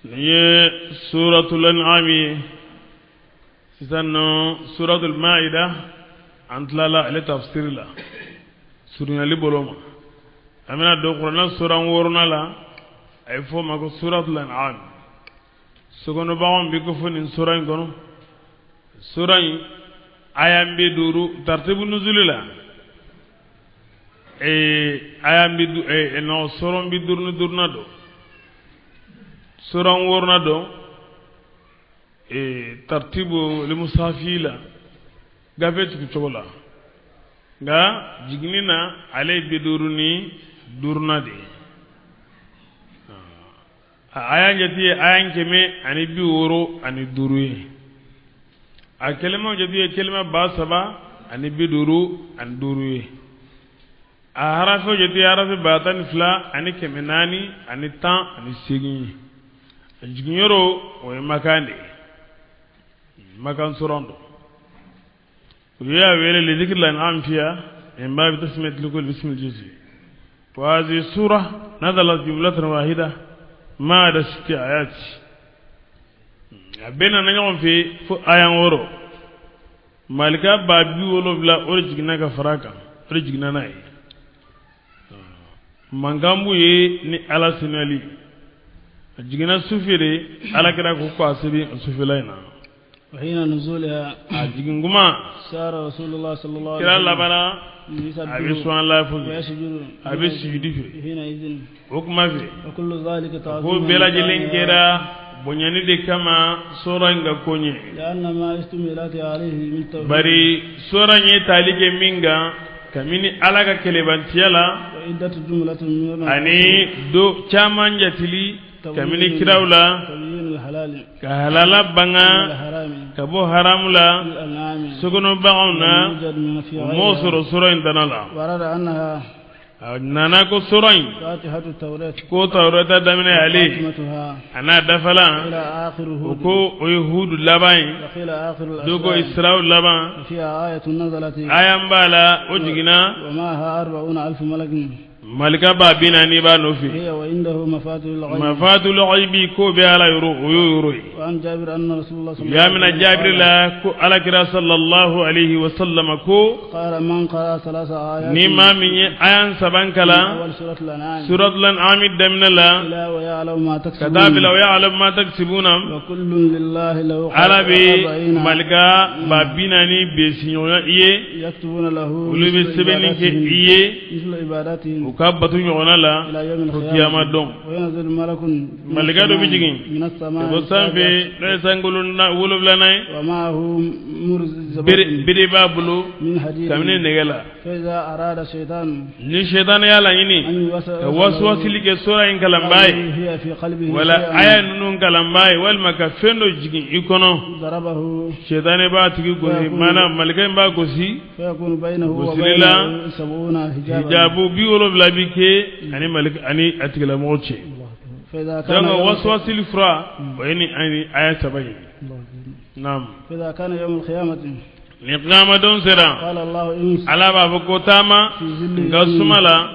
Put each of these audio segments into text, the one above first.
Nin ye suratul an'am ye. Sisan nɔ suratul maida, an tilala ale tafsiri la surunyali bolo ma. An bɛna don kuranɛ suran wɔɔrɔnan la, a ye fɔ o ma ko suratul an'am. Sokɔnɔbaganw bɛ ko fɔ nin sura in kɔnɔ. Sura in aya 50, tartibu nuzuli la, ee aya bi ee non, suran 55nan don, suran wɔɔrɔnan don ee tartibu limusafi la, gafe tugu cogo la. Nka jiginni na, ale ye 55nan de ye. A aya jate ye aya 165 ye. A kɛlɛmaw jate ye kɛlɛma 3055 ye. A harafe jate ye harafe 12,418 ye. A jiginyɔrɔ, o ye Makan de ye, Makan suran don. U y'a wele li zikri l'an'am fiha min babi tasmiyatil kulli bismil juz'i. Wa hadhihi sura nazalat jumlatan wahida ma ada sitti ayat. A bɛɛ nana ɲɔgɔn fɛ fo aya wɔɔrɔ. Malika 70,000, o de jiginna ka fara a kan, o de jiginna n'a ye. Mankan b'u ye ni Ala senuyali. A jiginna sufɛ de. Ala kira ko a sɛbɛn a sufɛla in na. A jigin kuma, kira labanna a bɛ suhanallahi fɔ, a bɛ sujudi fɛ. O kuma fɛ ko bɛɛ lajɛlen kɛra bonyani de kama sura in ka ko ɲɛ. Bari sura in ye tali kɛ min kan kabini Ala ka kelebantiya la, ani do caman jatili kabini kiraw la, ka halala banga ka bɔ haramu la sokɔnɔ baganw na, o m'o sɔrɔ sura in dana la. A nana ko sura in ko tawurata daminɛ ale a n'a dafalan, o ko o ye Hudu laban ye, dɔw ko Israw laban. Aya b'a la, o jiginna malika 40,000 b'a nɔfɛ. Mafatihul ghaibi ko bɛ Ala yɔrɔ, o y'o yɔrɔ ye. U y'a minɛ Jabiri la ko Alakira sallallahu alaihi wa sallam ko ni maa min ye aya saba kalan suratul an'am daminɛ la ka taa bila wa ya'lamu ma taksibuna, Ala bɛ malika 40,000 bɛ siɲɔgɔnya i ye, olu bɛ sɛbɛnni kɛ i ye u ka bato ɲɔgɔnna la fo kiyama don. Malika dɔ bɛ jigin ka bɔ sanfɛ, n'o ye sankolo wolonfilanan ye, bere b'a bolo kabini nɛgɛ la. Ni sɛtanɛ y'a laɲini ka wasuwasili kɛ sura in kalanbaa ye, wala aya ninnu kalanbaa ye, walima ka fɛn dɔ jigin i kɔnɔ, sɛtanɛ b'a tigi gosi, maana malika in b'a gosi. Gosili la, hijabu 70 bi kɛ ani malika ani a tigilamɔgɔ cɛ. Donc wasuwasili fura, o ye ni ani aya saba ye. Naam. Ni kiyama don sera, Ala b'a fɔ ko taama n ka suma la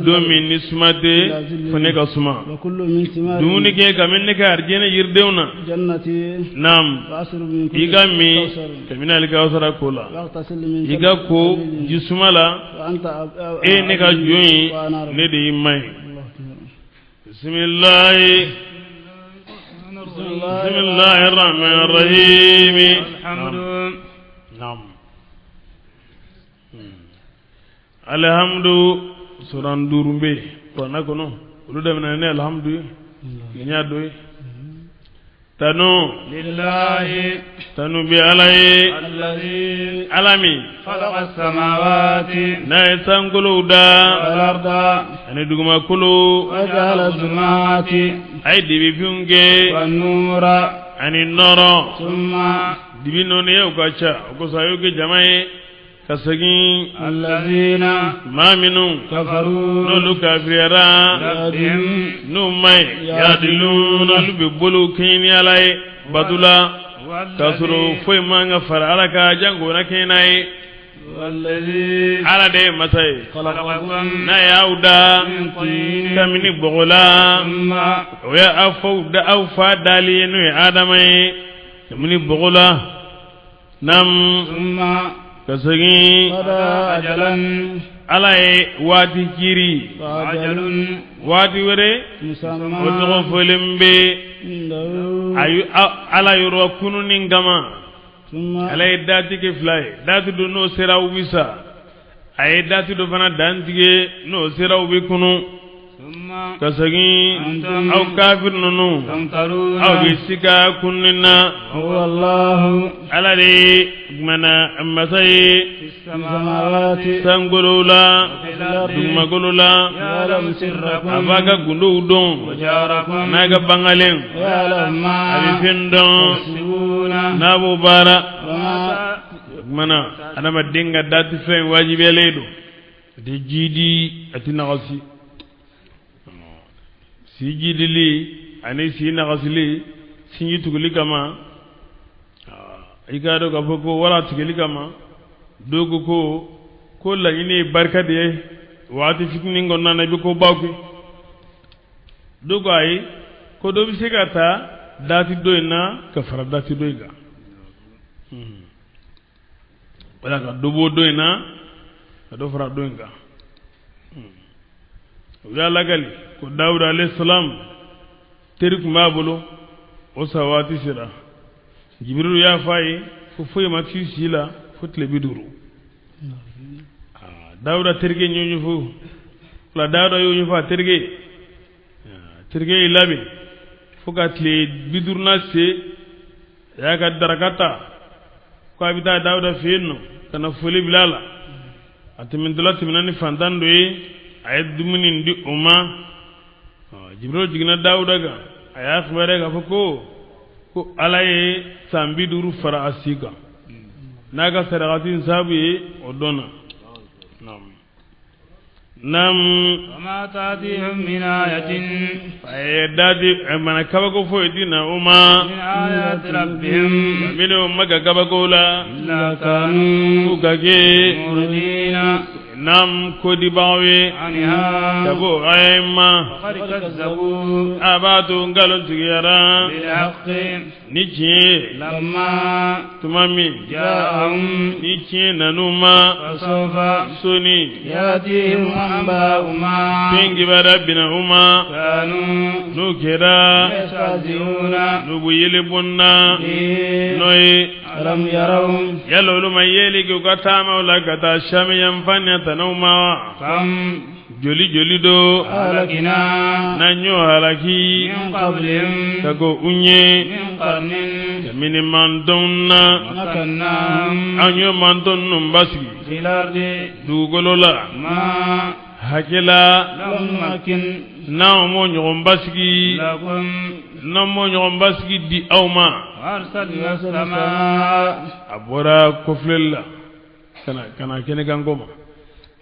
don min ni suma tɛ fo ne ka suma. Dumuni kɛ kabini ne ka arijinɛ yiridenw na. Naam. I ka min kabini alikawusara ko la, i ka ko ji suma la. E ne ka jɔn ye, ne de y'i ma ye. Bisimilahi, bisimilahi rahman rahim. Naam. Alhamdu, suran duuru bɛ yen kuranɛ kɔnɔ, olu daminɛ ni alhamdu ye. Nin y'a dɔ ye. Tanu lillahi, tanu bɛ Ala ye, alladhi, Ala min khalaqa samawati, n'a ye sankolow da, wal arda, ani dugumakolo, wa ja'ala dhulumati, a ye dibifinw kɛ, wan nura, ani nɔrɔ. Thumma, Dibi nɔniyaw ka ca, o kosɔn a y'o kɛ jama ye ka segin. Alladhina, maa minnu kafaru, n'olu kafiriyara, rabbihim, n'u ma ɲi, yadiluna, olu bɛ bolo kɛɲɛ ni Ala ye bato la, k'a sɔrɔ foyi man ka fara Ala kan janko na kɛɲɛ n'a ye. Ala de ye masa ye n'a y'aw da kabini bɔgɔ la o ye aw faw da aw fa dali ye n'o ye Adama ye kabini bɔgɔ la naam ka segin Ala ye waati kiri waati wɛrɛ o tɔgɔ fɔlen bɛ ayi Ala yɔrɔ kununni kama Ala ye dati kɛ fila ye dati dɔ n'o sera u bɛ sa a ye dati dɔ fana dantigɛ n'o sera u bɛ kunun ka segin aw kafiri ninnu aw bɛ sika kununni na Ala de ye mana masa ye sankolo la dugumakolo la a b'a ka gundow dɔn n'a ka bangalen a bɛ fɛn dɔn n'a b'o baara mana adamaden ka dati fɛn wajibiyalen don a tɛ jiidi a tɛ nagasi si jiidili ani si nagasili sinji tuguli kama i k'a dɔn k'a fɔ ko wala tigɛli kama dɔw ko ko ko laɲini ye barika de ye waati fitinin kɔnɔna na i bɛ ko baw kɛ dɔw ko ayi ko dɔ bɛ se ka taa dati dɔ in na ka fara dati dɔ in kan wala ka dɔ bɔ dɔ in na ka dɔ fara dɔ in kan u y'a lakali ko Dawuda alayhi salam teri tun b'a bolo o sa waati sera Jibrilu y'a fɔ a ye ko foyi ma k'i si la fo tile 50 Dawuda terikɛ y'o ɲɛfɔ la Dawuda y'o ɲɛfɔ a terikɛ terikɛ y'i labɛn fo ka tile 50nan se a y'a ka daraka ta ko a bɛ taa Dawuda fɛ yen nɔ ka na foli bila a la a tɛmɛntɔla tɛmɛna ni fantan dɔ ye a ye dumuni di o ma Jibril jiginna Dawuda kan a y'a kibaruya k'a fɔ ko ko Ala ye san 50 fara a si kan n'a ka sarakati sabu ye o dɔnna naam وما تأتيهم من آية a ye dadi mana kabako foyi ti na o ma من آيات ربهم minnu ma ka kabako la إلا كانوا k'u ka kɛ معرضين naam kodibagaw ye عنها ka bɔ aya in ma وقد كذبوا a b'a to nkalon tigiyara بالحق ni tiɲɛ ye لما tuma min جاءهم ni tiɲɛ nan'u ma فسوف soni يأتيهم أنباء ما fɛn kibaruya bina u ma كانوا n'o kɛra يستهزئون n'u b'u yeli bɔ n na به n'o ye ألم يروا yala olu ma yeli kɛ u ka taamaw la ka taa sami yanfan ni tanaw ma wa كم joli joli do أهلكنا n'an y'o halaki من قبلهم ka ko u ɲɛ من قرن kabini mantɔn na مكناهم an y'o mantɔn ninnu basigi في الأرض dugukolo la ما hakɛ la لم نمكن n'anw m'o ɲɔgɔn basigi لكم n'an m'o ɲɔgɔn basigi di aw ma وأرسلنا السماء a bɔra kɔfilɛli la ka na kɛnɛ kan ko ma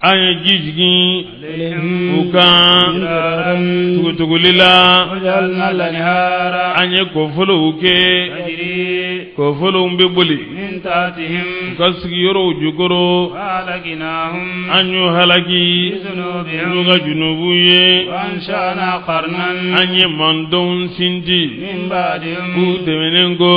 an ye ji jigin عليهم u kan مدرارا tugutuguli la وجعلنا الأنهار an ye kɔfolow kɛ تجري kɔfolow bɛ boli من تحتهم u ka sigiyɔrɔw jukɔrɔ وأهلكناهم an y'u halaki n'u بذنوبهم ka junubu ye وأنشأنا قرنا an ye mantɔnw sinti من k'u بعدهم tɛmɛnen kɔ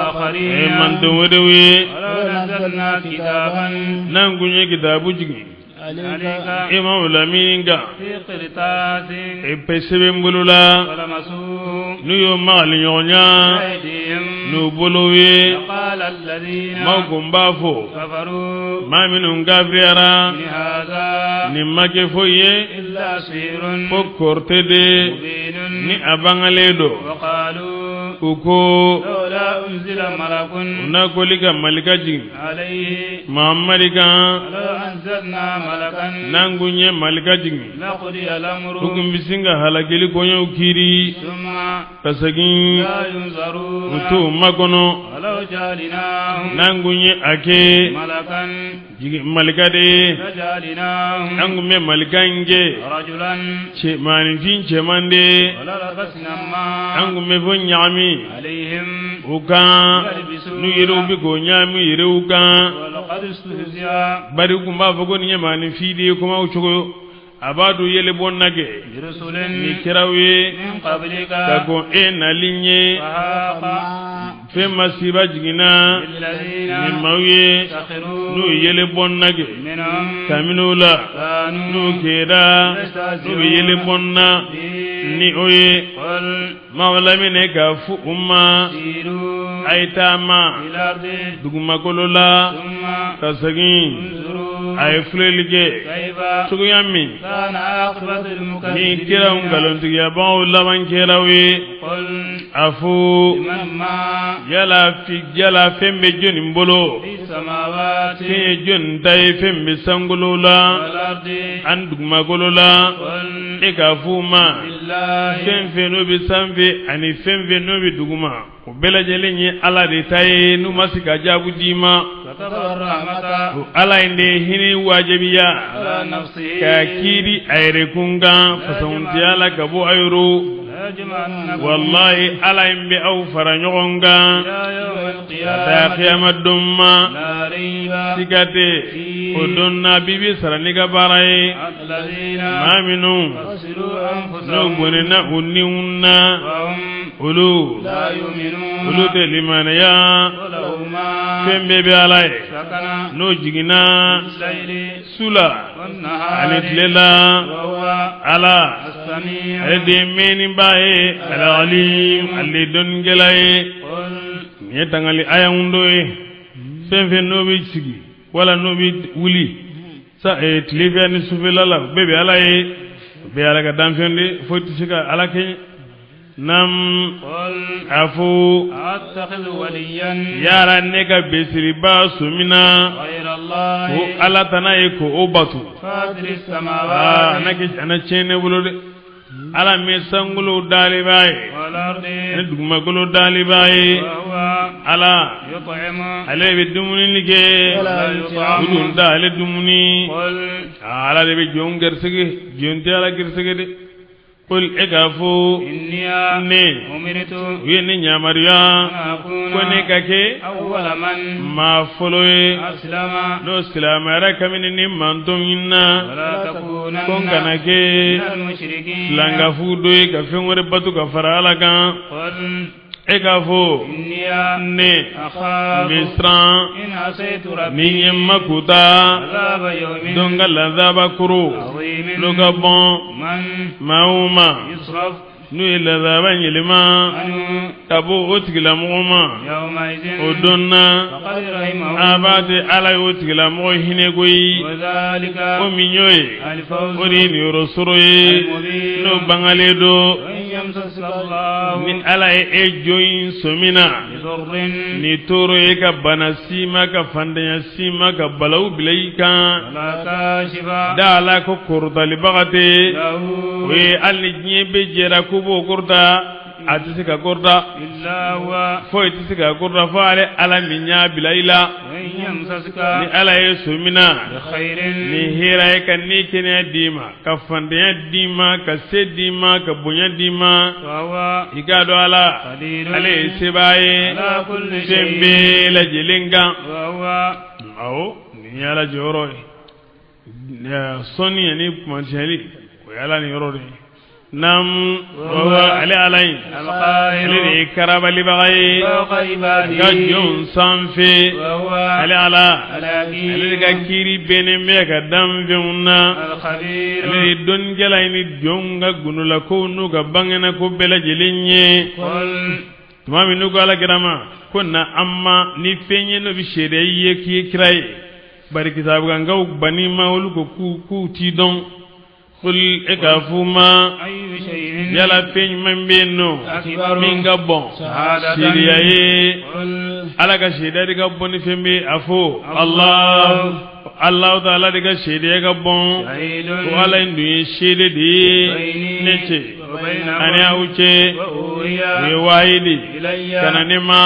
آخرين mantɔn wɛrɛw ye ولو نزلنا كتابا n'an kun ye kitabu jigin عليك e ma o lamini kan في قرطاس e pe sɛbɛn bolo la ولمسوه n'u y'o magali ɲɔgɔn ɲa بأيديهم n'u bolo ye لقال الذين maaw kun b'a fɔ كفروا maa minnu kafiriyara إن هذا nin ma kɛ foyi ye إلا سحر fo kɔrɔtɛ de ni مبين a bangalen don وقالوا u ko لولا أنزل ملك u n'a koli ka malika jigin عليه Mahamadi kan ولو أنزلنا ملكا n'an kun ye malika jigin لقضي الأمر u kun bɛ sin ka halakili koɲɛw kiiri ثم ka segin لا u ينظرون t'o makɔnɔ ولو جعلناه n'an kun ye a kɛ ملكا jigin malika de ye لجعلناه an kun bɛ malika in kɛ رجلا cɛ maaninfin cɛman de ye وللبسنا an ما kun bɛ fɔ ɲagami عليهم U kan n'u yɛrɛw bɛ k'o ɲaami yɛrɛw kan bari u tun b'a fɔ ko nin ye maaninfin de ye kumaw cogo a b'a don yɛlɛbɔ na kɛ ni kiraw ye ka kɔn e nali ɲɛ fɛn masiba jiginna ni maaw ye n'u ye yɛlɛbɔ na kɛ kabini o la n'u kɛra n'u bɛ yɛlɛbɔ na ni o ye maaw laminɛ k'a fɔ u ma a ye taama dugumakolo la ka segin a ye filɛli kɛ cogoya min ni kiraw nkalontigiyabaaw laban kɛraw ye a fɔ yala fɛn bɛ jɔnni bolo fɛn ye jɔnni ta ye fɛn bɛ sankolo la ani dugumakolo la e k'a fɔ u ma fɛn fɛn n'o bɛ sanfɛ ani fɛn fɛn n'o bɛ duguma o bɛɛ lajɛlen ye Ala de ta ye n'u ma se ka jaabi d'i ma o Ala in de ye hinɛ wajibiya ka kiiri a yɛrɛ kun kan fasakuntiya la ka bɔ a yɔrɔ walahi Ala in bɛ aw fara ɲɔgɔn kan ka taa kiyama don ma siga tɛ o don na b'i bɛ sara n'i ka baara ye maa minnu n'o bɔnɛna u niw na olu tɛ limaniya fɛn bɛɛ bɛ Ala ye n'o jiginna su la ani tile la Ala ale de ye mɛnnibaa ye al-alim ale dɔnnikɛla ye nin ye tangali aya dɔ ye fɛn fɛn n'o bɛ sigi wala n'o bɛ wuli sa tile fɛ ni sufɛla la bɛɛ bɛ Ala ye bɛɛ Ala ka danfɛn de foyi tɛ se ka Ala kɛɲɛ nam a fɔ yala ne ka besiriba sɔmina ko Ala tana ye ko o bato a na tiɲɛ ne bolo dɛ Ala min sankolo dalibaa ye ani dugumakolo dalibaa ye Ala ale bɛ dumuni kɛ u dun ta ale dumuni Ala de bɛ jɔn garisɛgɛ jɔn tɛ Ala garisɛgɛ dɛ Qul e k'a fɔ ne u ye ne yamaruya ko ne ka kɛ maa fɔlɔ ye n'o silamɛyara kabini ni manton in na ko n kana kɛ filankafu dɔ ye ka fɛn wɛrɛ bato ka fara Ala kan e k'a fɔ ne n bɛ siran ni n ye makuta don ka lazaba koro n'o ka bɔn maa o maa n'u ye lazaba yɛlɛma ka bɔ o tigilamɔgɔ ma o don na a b'a tɛ Ala ye o tigilamɔgɔ hinɛ koyi o min y'o ye o de ye niyɔrɔ sɔrɔ ye n'o bangalen don ni Ala ye e jɔn in sɔmina ni tɔɔrɔ ye ka bana si ma ka fantanya si ma ka balawu bila i kan da Ala ko kɔrɔtalibaga tɛ o ye hali ni diɲɛ bɛɛ jɛra ko b'o kɔrɔta a tɛ se ka kɔrɔta foyi tɛ se ka kɔrɔta fo ale Ala min y'a bila i la ni Ala ye sɔmina ni hɛrɛ ye ka ni kɛnɛya d'i ma ka fantanya d'i ma ka se d'i ma ka bonya d'i ma i k'a dɔn Ala ale ye sebaa ye fɛn bɛɛ lajɛlen kan awɔ nin ye Ala jɔyɔrɔ ye sɔnni ani kumasiyali o ye Ala niyɔrɔ de ye Nam ale Ala in ale de ye karabalibaga ye ka jɔn sanfɛ ale Ala ale de ka kiiri bɛnnen bɛ ka danfɛnw na ale de ye dɔnnikɛla ye ni jɔnw ka gundolakow n'u ka bangenako bɛɛ lajɛlen ye tuma min n'u ko Ala kira ma ko na an ma ni fɛn ye n'o bɛ seereya i ye k'i ye kira ye bari kitabukankaw banni ma olu ko k'u t'i dɔn Qul e k'a f'u ma yala fɛn jumɛn bɛ yen nɔ min ka bon seereya ye Ala ka seereya de ka bon ni fɛn bɛ a fɔ Allah. Allahu ta'ala de ka seedeya ka bon ko Ala in dun ye seede de ye ne cɛ ani aw cɛ u ye wahayi di ka na ne ma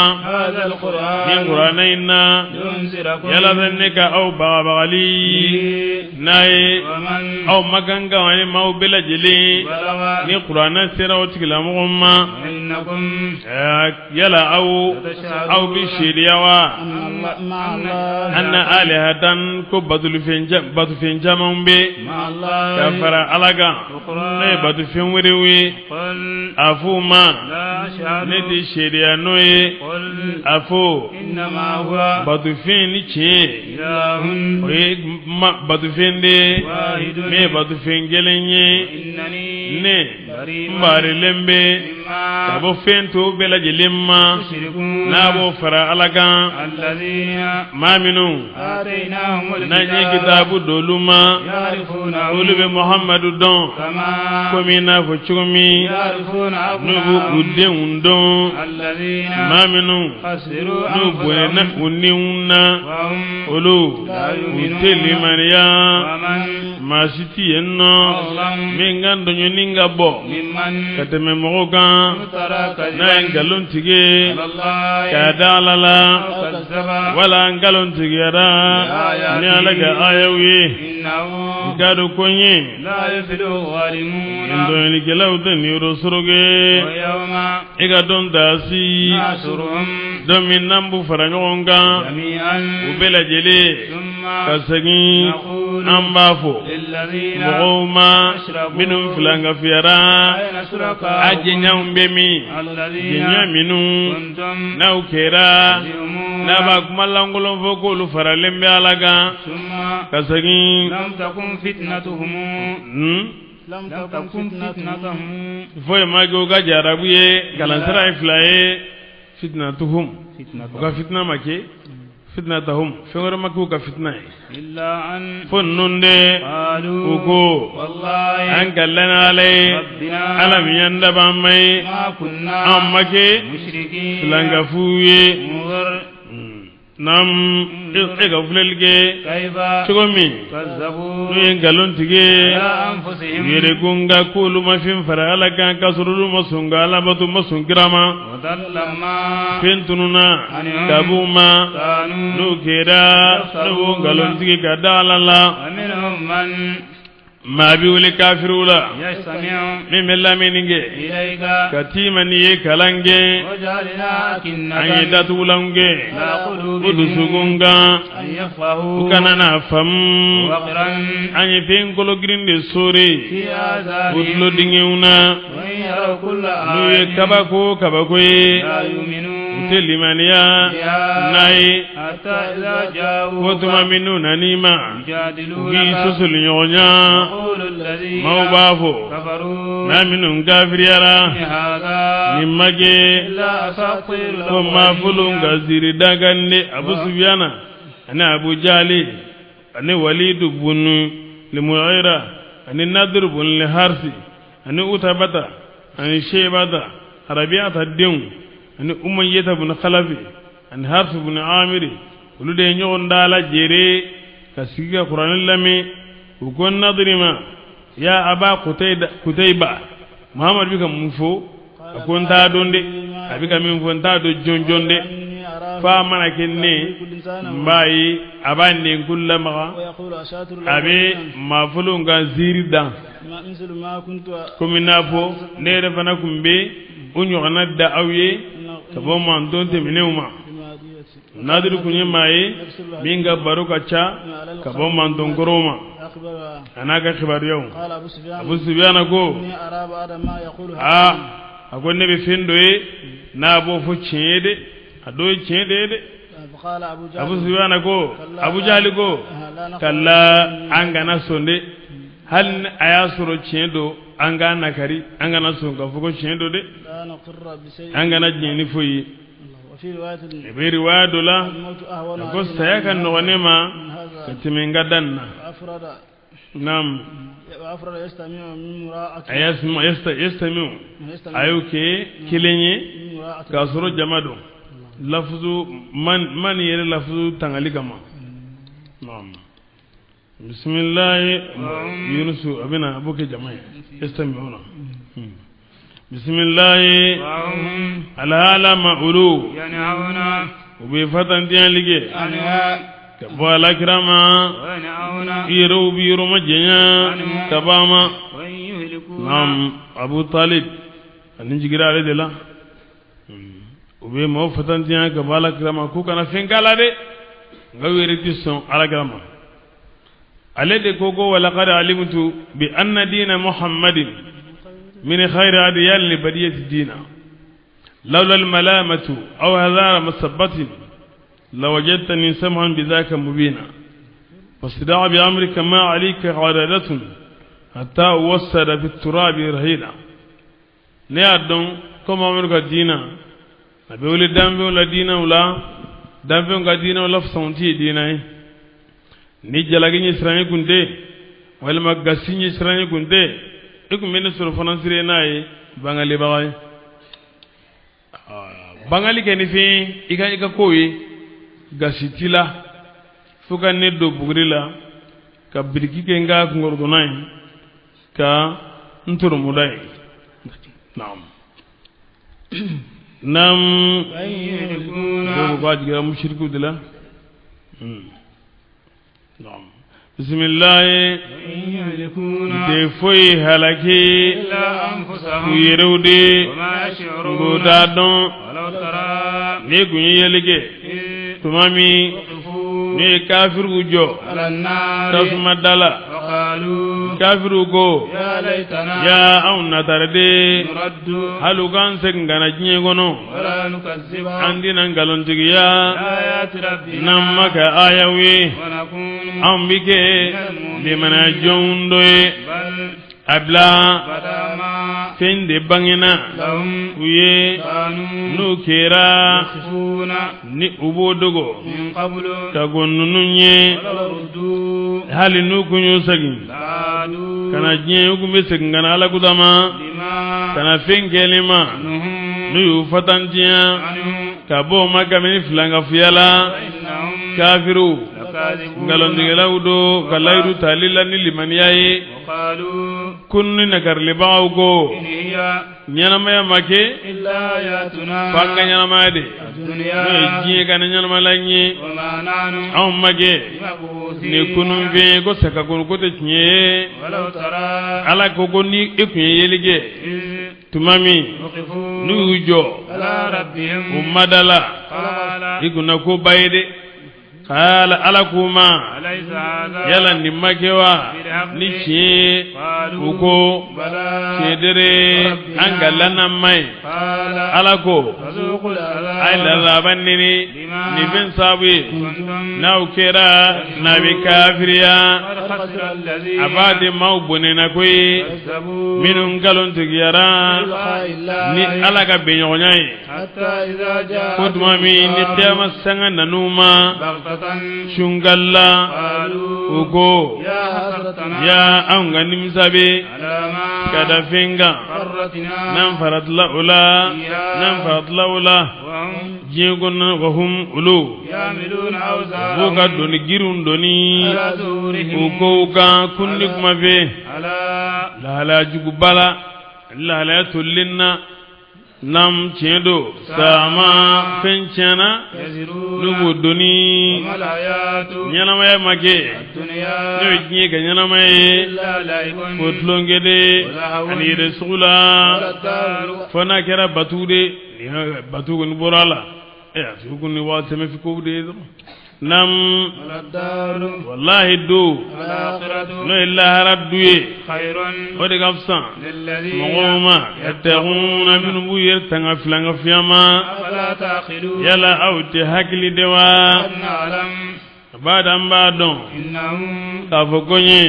ni kuranɛ in na yalasa ne ka aw bagabagali n'a ye aw makankaw ani maaw bɛɛ lajɛlen ni kuranɛ sera o tigilamɔgɔ ma yala aw aw bɛ seedeya wa anna alihatan ko batufɛn caman bɛ ka fara Ala kan n'o ye batufɛn wɛrɛw ye a f'u ma ne tɛ seedeya n'o ye a fɔ batufɛn ni tiɲɛ o ye batufɛn de ye min ye batufɛn kelen ye ne n barilen bɛ ka bɔ fɛn tɔw bɛɛ lajɛlen ma n'a b'o fara Ala kan maa minnu n'an ye kitaabu d'olu ma olu bɛ Muhamadu dɔn komi i n'a fɔ cogo min n'u b'u denw dɔn maa minnu n'u bɔnɛna u niw na olu u tɛ limaniya maa si tɛ yen nɔ min ka tɔɲɔni ka bɔ ka tɛmɛ mɔgɔw kan n'a ye nkalon tigɛ k'a da Ala la wala nkalon tigɛra ni Ala ka ayaw ye i k'a dɔn ko n ye tɔɲɔlikɛlaw tɛ niyɔrɔ sɔrɔ kɛ i ka dɔn taasi don min n'an b'u fara ɲɔgɔn kan u bɛɛ lajɛlen ka segin an b'a fɔ mɔgɔw ma minnu filankafuyara a jɛɲɔgɔnw bɛ min jɛɲɔgɔn minnu n'aw kɛra n'a b'a kuma lankolon fɔ k'olu faralen bɛ Ala kan ka segin foyi ma kɛ u ka jarabu ye kalansira ye fila ye fitnatuhum u ka fitina ma kɛ fitnatahum fɛn wɛrɛ ma k'u ka fitina ye fo ninnu de u ko an ka lana Ala ye Ala min y'an dabaa ma ye an ma kɛ filankafow ye naam e ka filɛli kɛ cogo min n'u ye nkalon tigɛ u yɛrɛ ko nka k'olu ma fɛn fara Ala kan k'a sɔrɔ olu ma sɔn ka Ala bato ma sɔn kira ma fɛn tununna ka b'u ma n'u kɛra n'u b'o nkalon tigɛ ka da Ala la maa bɛ wele kafiriw la min bɛ lamɛnni kɛ ka t'i ma n'i ye kalan kɛ an ye datugulanw kɛ u dusukun kan u kana n'a faamu an ye fɛn kologirin de sori u tulo dingɛw na n'u ye kabako kabako ye u tɛ limaniya n'a ye ko tuma min n'u nan'i ma u b'i sɔsɔli ɲɔgɔnya maaw b'a fɔ n'a minnu kafiriyara nin ma kɛ ko maafolo ka ziiri dakan de Abu Sufiyana ani Abu Jali ani Walidu bunu Limughira ani Nadiru bunu Liharisi ani Utabata ani Shebata Rabiata denw ani Umayyata bunu Khalafi ani Harisi bunu Amiri olu de ye ɲɔgɔn da la jere ka sigi ka kuranɛ lamɛn u ko Nadiri ma ya Aba Kutayba Muhamadu bɛ ka mun fɔ a ko n t'a dɔn dɛ a bɛ ka min fɔ n t'a dɔn jɔn jɔn dɛ f'a mana kɛ ne n b'a ye a b'a nɛnkun lamaga a bɛ maafolow ka ziiri dan komi n'a fɔ ne yɛrɛ fana tun bɛ o ɲɔgɔnna da aw ye ka bɔ manton tɛmɛnenw ma Nadiri kun ye maa ye min ka baro ka ca ka bɔ mantonkɔrɔw ma a n'a ka kibaruyaw Abu Sufiyana ko aa a ko ne bɛ fɛn dɔ ye n'a b'o fɔ tiɲɛ ye dɛ a dɔ ye tiɲɛ de ye dɛ Abu Sufiyana ko Abu Jali ko kala an kana sɔn dɛ hali ni a y'a sɔrɔ tiɲɛ don an k'a nakari an kana sɔn k'a fɔ ko tiɲɛ don dɛ an kana diɲɛ ni foyi ye i bɛ riwaya dɔ la a ko saya ka nɔgɔn ne ma ka tɛmɛ n ka da nin na naam a yastamiu a y'o kɛ kelen ye k'a sɔrɔ jama don lafuzu man yɛrɛ lafuzu tangali kama naam. Bisimilahi Yunusu a bɛna a b'o kɛ jama ye yastami'una bisimilahi alahala ma olu u bɛ fatantiyali kɛ ka bɔ alakira ma i yɛrɛw b'i yɔrɔ majanya ka bɔ a ma naam Abu Talib ani jigira ale de la u bɛ maaw fatantiya ka bɔ alakira ma k'u kana fɛn k'a la dɛ nka u yɛrɛ tɛ sɔn alakira ma ale de ko ko walaqad alimtu bi anna diina muhammadin min khayri adyan li bariyati diina lawla almalamatu aw hadara masabbatin lawajadtani samhan bidhaka mubina fasda' bi amrika ma alayka ghadadatun hatta uwassada fi turabi rahina. Ne y'a dɔn ko Mamadu ka diina a bɛ wele danfɛnw la diinɛw la danfɛnw ka diinɛw la fisamanti ye diinɛ ye ni jalaki ɲɛsiranɲɛ kun tɛ walima gasi ɲɛsiranɲɛ kun tɛ e kun bɛ ne sɔrɔ fɔnɔnsire n'a ye bangalibaga ye bangali kɛ ni fɛn i ka kow ye gasi t'i la fo ka ne don buguri la ka biriki kɛ n ka kunkɔrɔdonna ye ka n toromuda ye naam naam dɔw ko k'a jigira musirikiw de la naam bisimilahi tɛ foyi halaki u yɛrɛw de k'u t'a dɔn ne kun ye yeli kɛ tuma min ne ye kafiriw jɔ tasuma da la kafiriw ko ya anw natara de hali u k'an segin ka na diɲɛ kɔnɔ an tɛna nkalontigiya n'an ma kɛ ayaw ye anw bɛ kɛ limaniya jɔnw dɔ ye a bila fɛn de bangena u ye n'u kɛra ni u b'o dogo ka kɔn ninnu ye hali n'u kun y'u segin ka na diɲɛ u kun bɛ segin ka na ala kudama ka na fɛn kɛlen ma n'u y'u fatantiya ka bɔ o ma kabini filankafoya la kafiriw nkalontigɛlaw don ka layidu tali la ni limaniya ye kununi nakarilibagaw ko ɲɛnamaya ma kɛ f'an ka ɲɛnamaya de n'o ye diɲɛ ka ni ɲɛnamaya ye anw ma kɛ ni kununfɛn ye ko sakakuru ko tɛ tiɲɛ ye ala ko ko ni e tun ye yeli kɛ tuma min n'u y'u jɔ u mada la i kunna ko ba ye dɛ kala ala k'u ma yala nin ma kɛ wa ni tiɲɛ ye u ko tiɲɛ dere an ka lana ma ye ala ko a ye lazaba nini nin fɛn sababu ye n'aw kɛra n'a bɛ kafiriya a b'a di maaw bɔnɛna koyi minnu nkalon tigiyara ni ala ka bɛnɲɔgɔnya ye ko tuma min ni kiyama sanga nan'u ma sunkala u ko ya anw ka nimisa bɛ ka da fɛn kan n'an faratila o la n'an faratila o la diɲɛ kɔnɔ wa hum olu u b'u ka doni girinw doni u kow kan kunni kuma fɛ lahalaya juguba la lahalaya tolilen na nam tiɲɛ don sama fɛn tiɲɛna n'u b'o doni ɲɛnamaya ma kɛ n'o ye diɲɛ ka ɲɛnamaya ye k'o tulonkɛ de ani yɛrɛ sugu la fo n'a kɛra batu de batu kɔni bɔra a la ɛ a sugu kɔni waa tɛmɛ fi kow de ye dɔrɔn nam walahi du n'o ye lahara du ye o de ka fisa mɔgɔw ma yattaquna minnu b'u yɛrɛ tanga filankafoya ma yala aw tɛ hakili de wa a b'a dɔn an b'a dɔn k'a fɔ ko n ye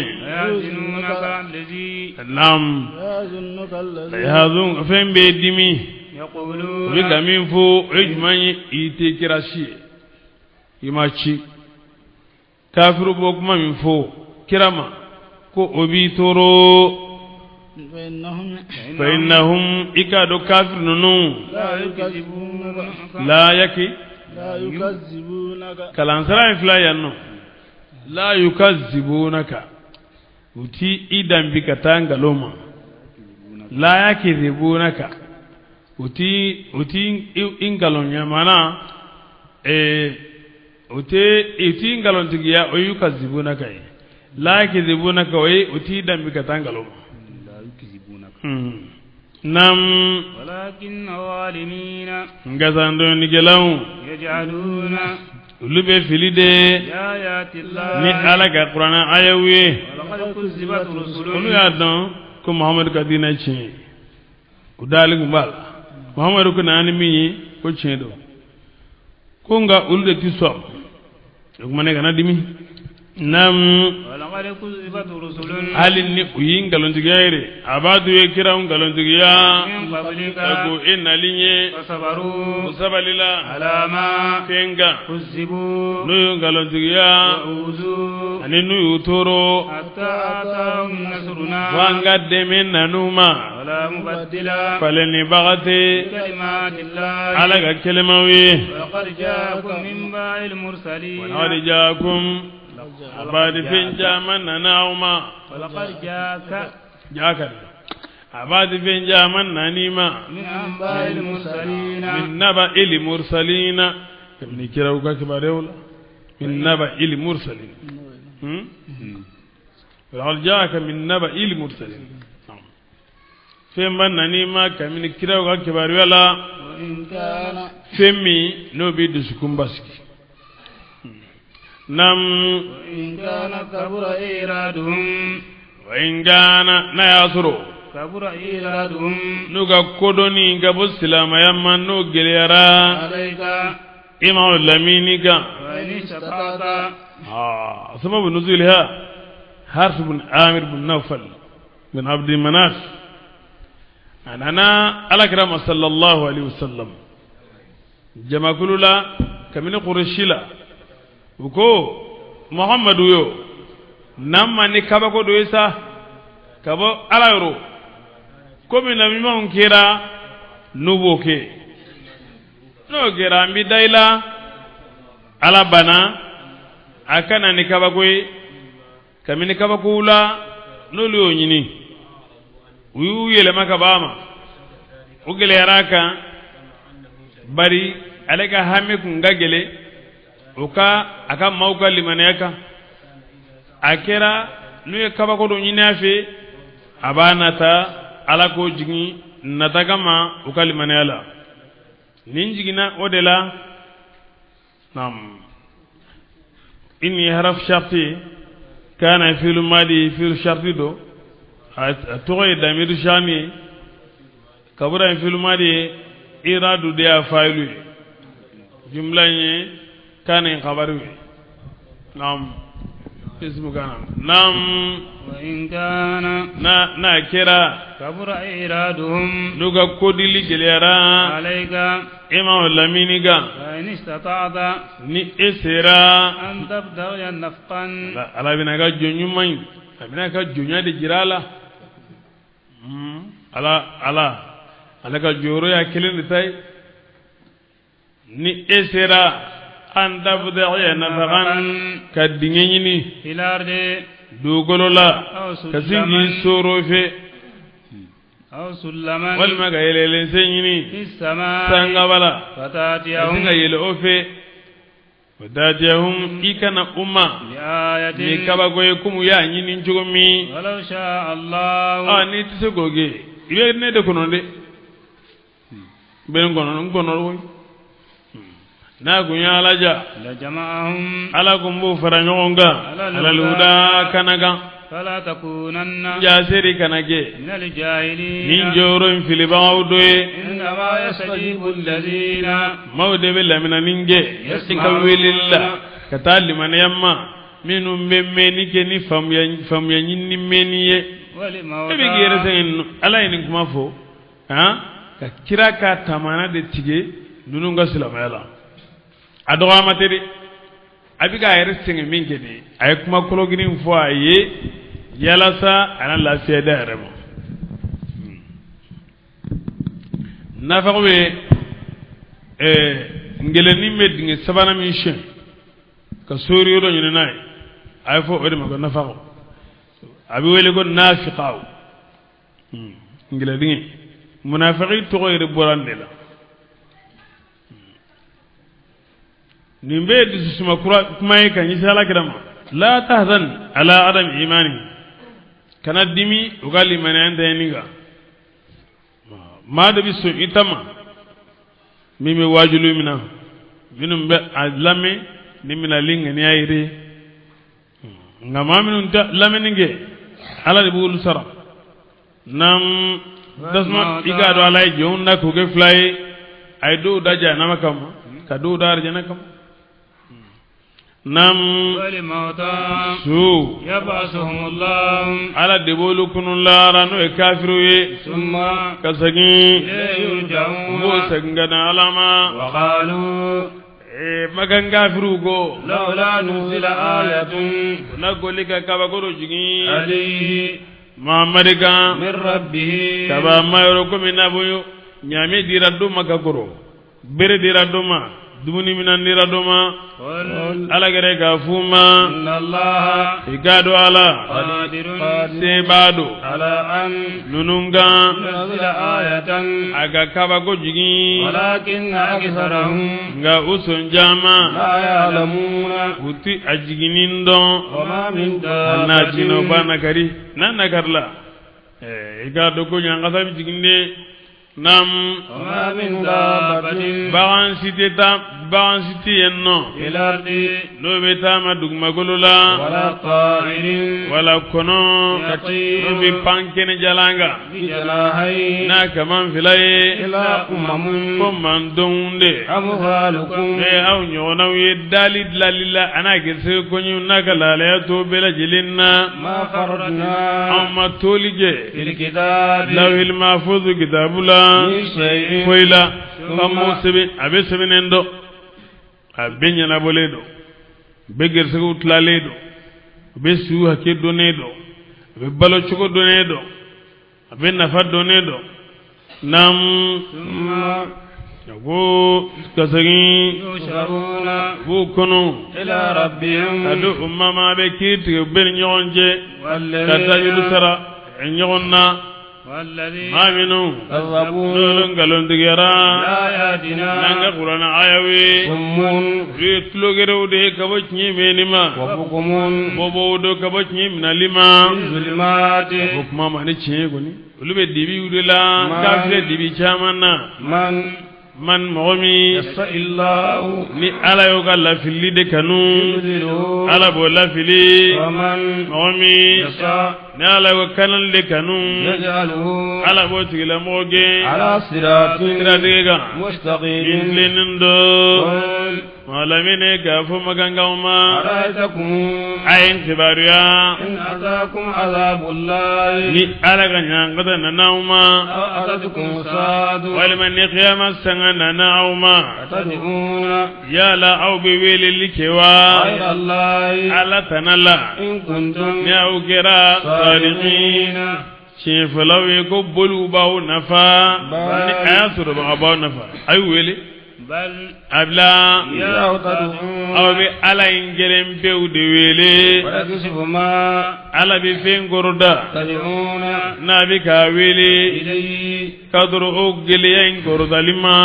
nam fɛn bɛ dimi u bɛ ka min fɔ o ye jumɛn ye i tɛ kira si ye i ma ci kafiru b'o kuma min fɔ kira ma ko o b'i tɔɔrɔ fa innahum i k'a dɔn kafiru ninnu la yaki kalansara in fila yan nɔ La yukazibunaka u ti i danbi ka taa nkalon ma la yakzibunaka u ti i nkalon maana u ti nkalontigiya o yukazibunaka ye la yakzibunaka o ye u ti danbi ka taa nkalon ma nam walakin zalimina nka sandɔnnikɛlaw yaj'aluna olu bɛ fili de ni Ala ka kuranɛ ayaw ye olu y'a dɔn ko Muhamadu ka diinɛ tiɲɛ ye u dalen tun b'a la Muhamadu ko na ni min ye ko tiɲɛ don ko nka olu de ti sɔn o kuma ne kana dimi nam hali ni u ye nkalontigiya yɛrɛ a b'a to ye kiraw nkalontigiya ka ko e nali ye u sabalila fɛn kan n'u ye nkalontigiya ani n'u y'u tɔɔrɔ fo an ka dɛmɛ nan'u ma falennibaga tɛ Ala ka kɛlɛmaw ye walaqad jaakum a b'a di fɛn caman nana aw ma jaaka a b'a di fɛn caman nan'i ma min naba'il mursalina kabini kiraw ka kibaruyaw la min naba'il mursalin walaqad jaaka min naba'il mursalin fɛn ba nan'i ma kabini kiraw ka kibaruya la fɛn min n'o b'i dusukun basigi nam in kana kabura iraduhum wa in kana n'a y'a sɔrɔ kabura iraduhum n'u ka kodɔnni ka bɔ silamɛya ma n'o gɛlɛyara i ma lamini kan sababu nuzuliha Harith bin Amir bin Nawfal bin Abdi Manaf a nana Alakira ma sallallahu alaihi wasallam jamakulu la kabini Kuresi la u ko Muhamadu yo n'an ma ni kabako dɔ ye sa ka bɔ Ala yɔrɔ komi nabi ɲumanw kɛra n'u b'o kɛ n'o kɛra an bɛ da i la Ala banna a ka na ni kabako ye kabini kabakow la n'olu y'o ɲini u y'u yɛlɛma ka bɔ a ma o gɛlɛyara a kan bari ale ka hami kun ka gɛlɛn o ka a ka maaw ka limaniya kan a kɛra n'u ye kabako dɔ ɲini a fɛ a b'a nata Ala k'o jigin nata kama u ka limaniya la nin jiginna o de la naam inni haraf sharti kana fi'lu madi fi'lu sharti do a tɔgɔ ye damiru shami kabura ye fi'lu madi ye iradu de y'a fa'ilu ye jumla in ye kana in khabaru ye naam ismu kana naam wa in kana na kɛra kabura iraduhum n'u ka kodili gɛlɛyara alayka e ma lamini kan fa in istata'ta ni e sera an tabtaghiya nafqan Ala bɛna ka jɔn ɲuman ye a bɛna ka jɔnya de jira a la Ala ale ka jɔyɔrɔ y'a kelen de ta ye ni e sera an tabtaghiya nafaqan ka dingɛ ɲini fil ardi dugukolo la ka sin k'i soro fɛ walima ka yɛlɛlensen ɲini sangaba la ka sin ka yɛlɛ o fɛ fatatiyahum i kana u ma ni kabako ye komi u y'a ɲini cogo min n'i tɛ se k'o kɛ i bɛ ne de kɔnɔ dɛ n bɛ n kɔnɔ n kɔnɔ koyi n'a kun ye Ala ja Ala kun b'o fara ɲɔgɔn kan alaluda kana kan jaaseri kana kɛ nin jɔyɔrɔ in filibagaw dɔ ye maaw de bɛ laminani kɛ i ka weleli la ka taa limaniya ma minnu bɛ mɛnni kɛ ni faamuya ɲini mɛnni ye e bɛ k'i yɛrɛ sɛgɛn Ala ye nin kuma fɔ ka kira ka tamana de tigɛ ninnu ka silamɛya la a dɔgɔyama tɛ dɛ a bɛ k'a yɛrɛ sɛgɛn min kɛ de a ye kuma kologirin fɔ a ye yalasa a na lafiya da yɛrɛ ma nafago bɛ ngɛlɛnnin bɛ dingɛ sabanan min siɲɛ ka sori yɔrɔ ɲini n'a ye A ye fɔ o de ma ko nafaqo a bɛ wele ko nafiqaw ngilɛdingɛ munafiki tɔgɔ yɛrɛ bɔra nin de la nin bɛɛ ye dususuma kura kuma ye ka ɲɛsin ala kira ma la tahzan ala adam imani kana dimi u ka limaniya ntanyani kan maa de bɛ sɔn i ta ma min bɛ waajuli min na minnu bɛ a lamɛn ni minɛli ŋaniya yɛrɛ ye nka maa minnu tɛ lamɛnni kɛ ala de b'olu sara n'an tasuma i k'a dɔn ala ye jɔnw da k'o kɛ fila ye a ye dɔw da jahanama kama ka dɔw da arijana kama Nam su ala de b'olu kunun lahara n'o ye kafiriw ye ka segin u b'o segin ka na ala ma makan kafiriw ko na goli ka kabako dɔ jigin Muhamadi kan ka bɔ a ma yɔrɔ komi n'a bɔ ɲaami dira dɔ ma ka kɔrɔ bere dira dɔ ma dumuni minan dira dɔ ma ala kɛra k'a f'u ma i k'a dɔn ala sebaa don ninnu kan a ka kabako jigin nka u sɔn caman u ti a jiginni dɔn n'a jiginna u b'a nakari n'a nakarila i k'a dɔn ko ɲankata bɛ jigin de. Naam bagan si tɛ taa bagan si tɛ yen nɔ n'o bɛ taama dugumakolo la wala kɔnɔ n'o bɛ pan kɛnɛ jalan kan n'a kaman fila ye ko mantonw de ne aw ɲɔgɔnnaw ye dali dilali la a n'a gɛrɛsɛgɛ koɲɛw n'a ka lahalaya tɔw bɛɛ lajɛlen na anw ma toli kɛ lawhil mahfuz kitabu la foyi la an m'o sɛbɛn a bɛɛ sɛbɛnnen don a bɛɛ ɲɛnabɔlen don bɛɛ gɛrɛsɛgɛw tilalen don a bɛɛ su hakɛ dɔnnen don a bɛɛ balo cogo dɔnnen don a bɛɛ nafa dɔnnen don naam ko ka segin b'u kɔnɔ ka don u mama a bɛ kiiri tigɛ u bɛɛ ni ɲɔgɔn cɛ ka taa juru sara ɲɔgɔn na maa minnu n'olu nkalontigiyara n'an ka kuranɛ ayaw ye olu ye tulogerew de ye ka bɔ tiɲɛ mɛnni ma bobow don ka bɔ tiɲɛ minɛli ma o kuma ma ni tiɲɛ ye kɔni olu bɛ dibiw de la k'a filɛ dibi caman na man mɔgɔ min ni ala y'o ka lafilili de kanu ala b'o lafili mɔgɔ min ni ala y'o kanali de kanu ala b'o tigilamɔgɔ gɛn siratigɛ kan min tilennen don malamine k'a fɔ makankaw ma a ye n kibaruya ni ala ka ɲankata nana aw ma walima ni kiyama sanga nana aw ma yala aw bɛ weleli kɛ wa ala tana la ni aw kɛra sadiqina tiɲɛfɔlaw ye ko boliw b'aw nafa ni a y'a sɔrɔ baga b'aw nafa a y'u wele a bila aw bɛ ala in kelen pewu de wele ala bɛ fɛn kɔrɔda n'a bɛ k'a wele k'a sɔrɔ o gɛlɛya in kɔrɔtali ma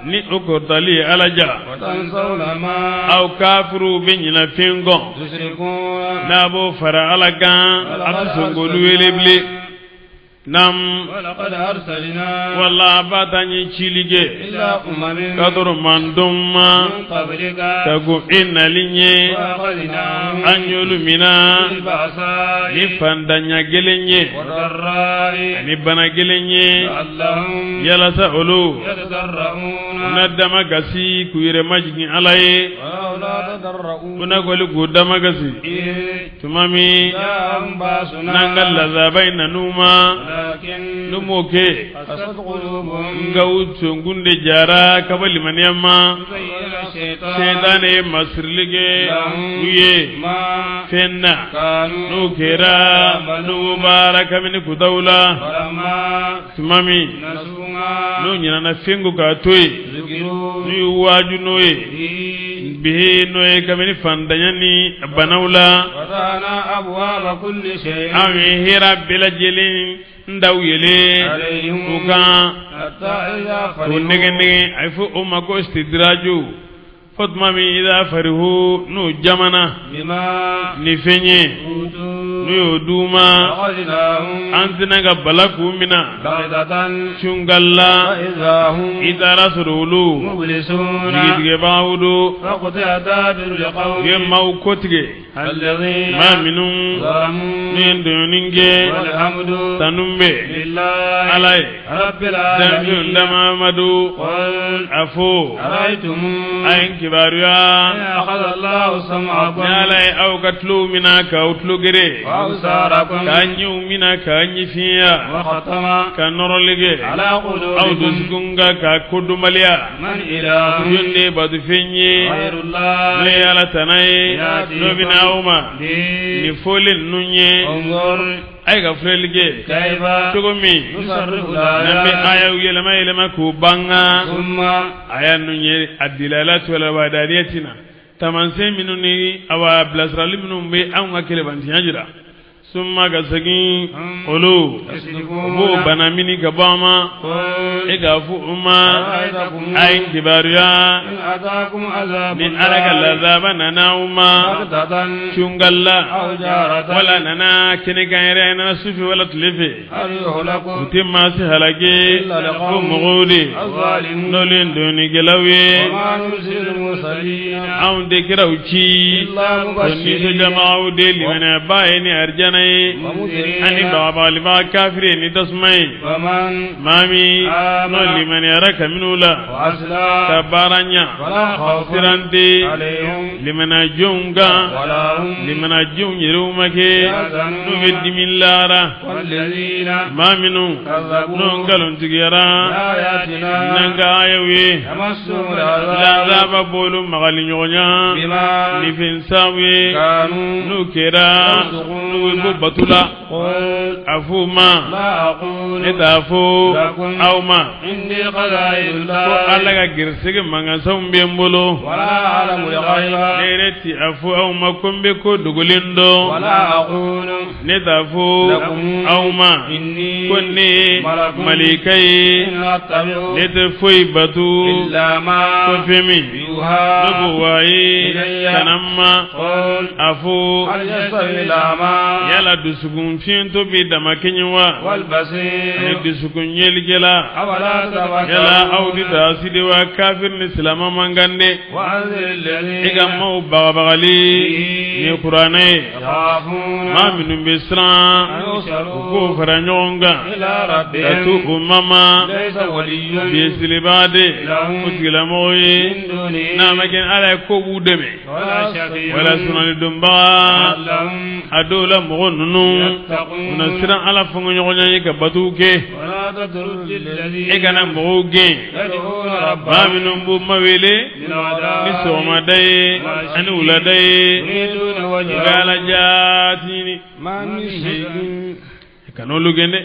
ni o kɔrɔtali ye ala ja aw kafiriw bɛ ɲinɛ fɛn kɔ n'a b'o fara ala kan a tɛ sɔn k'olu wele bilen. Nam wala ba ta ye cili kɛ k'a sɔrɔ mantɔn ma ka ko e nali ɲɛ an y'olu mina ni fantanya gɛlɛn ye ani bana gɛlɛn ye yalasa olu na dama gasi k'u yɛrɛ majigin ala ye u na kɔli k'u dama gasi tuma min n'an ka lazaba in nan'u ma n'u m'o kɛ nka u sonkun de jara ka bɔ limaniya ma sɛtanɛ ye masirili kɛ u ye fɛn na n'o kɛra n'u baara kabini kutaw la tuma min n'u ɲinana fɛn kɔ k'a to yen n'u y'u waaju n'o ye Bihi n'o ye kabini fantanya ni banaw la. Anw ye hɛrɛ bɛɛ lajɛlen daw yɛlɛ u kan k'u nɛgɛ nɛgɛ a bɛ fɔ o ma ko istidraju fo tuma min idha farihu n'u jamana ni fɛn ye n'u y'o d'u ma an tɛna ka bala k'u minɛ cungala i taara sɔrɔ olu jigitigɛbagaw don u ye maaw kɔtigɛ maa minnu n'u ye tɔɲɔni kɛ tanu bɛ ala ye danfɛnw damamadu a fɔ a ye n kibaruya ni ala ye aw ka tulow minɛ k'aw tulo gere k'a ɲɛw minɛ k'a ɲɛ finya ka nɔrɔli kɛ aw dusukun kan ka kodɔnbaliya jɔn de ye batofɛn ye n'o ye ala tana ye n'o bɛ na aw ma nin fɔlen ninnu ye a ye ka filɛli kɛ cogo min n'an bɛ ayaw yɛlɛma yɛlɛma k'u ban aya ninnu ye a dilalatu ala wahdaniyatina taamasiyɛn minnu ni awa bilasirali minnu bɛ anw ka kelenbantiya jira summa ka segin olu u b'o bana mini ka bɔ an ma e k'a fɔ u ma a ye n kibaruya ni ala ka lazaba nana aw ma cungala wala nana kɛnɛ kan yɛrɛ a nana su fɛ wala tile fɛ u tɛ maa si halaki fo mɔgɔw de n'olu ye tɔɲɔnikɛlaw ye anw tɛ kiraw ci o nisɔndiyabagaw de limaniyabaa ye ni arijana ye ani bagabagalibaa kafiri ye ni tasuma ye maa min n'o limaniyara kabini u la ka baara ɲa siran tɛ limaniyajɔnw kan limaniyajɔnw yɛrɛw ma kɛ n'u bɛ dimi lahara maa minnu n'u nkalontigiyara n'an ka ayaw ye lazaba b'olu magali ɲɔgɔnya ni fɛn sabu ye n'u kɛra n'u bɛ bɔ bato la a f'u ma ne t'a fɔ aw ma ko ala ka garisɛgɛ mankansanw bɛ n bolo ne yɛrɛ ti a fɔ aw ma ko n bɛ ko dogolen dɔn ne t'a fɔ aw ma ko ne ye malika ye ne tɛ foyi bato ko fɛn min ne b'o wayi ka na n ma a fɔ yala dusukun fiyentɔ bɛ dama kɛɲɛ wa ani dusukun yelikɛla yala aw tɛ taasi de wa kafiri ni silamɛ man kan dɛ i ka maaw bagabagali ni kuranɛ ye maa minnu bɛ siran u k'o fara ɲɔgɔn kan ka to u mama biɲɛsiribaa de o tigilamɔgɔw ye n'a ma kɛ ala ye ko b'u dɛmɛ wala sunali donbaga a dɔw la mɔgɔ ninnu u na siran ala fɔnkɔɲɔgɔnya ye ka batow kɛ e kana mɔgɔw gɛn maa minnu b'u ma wele ni sɔgɔmada ye ani wulada ye u bɛ ala jaati ɲini kana olu gɛn dɛ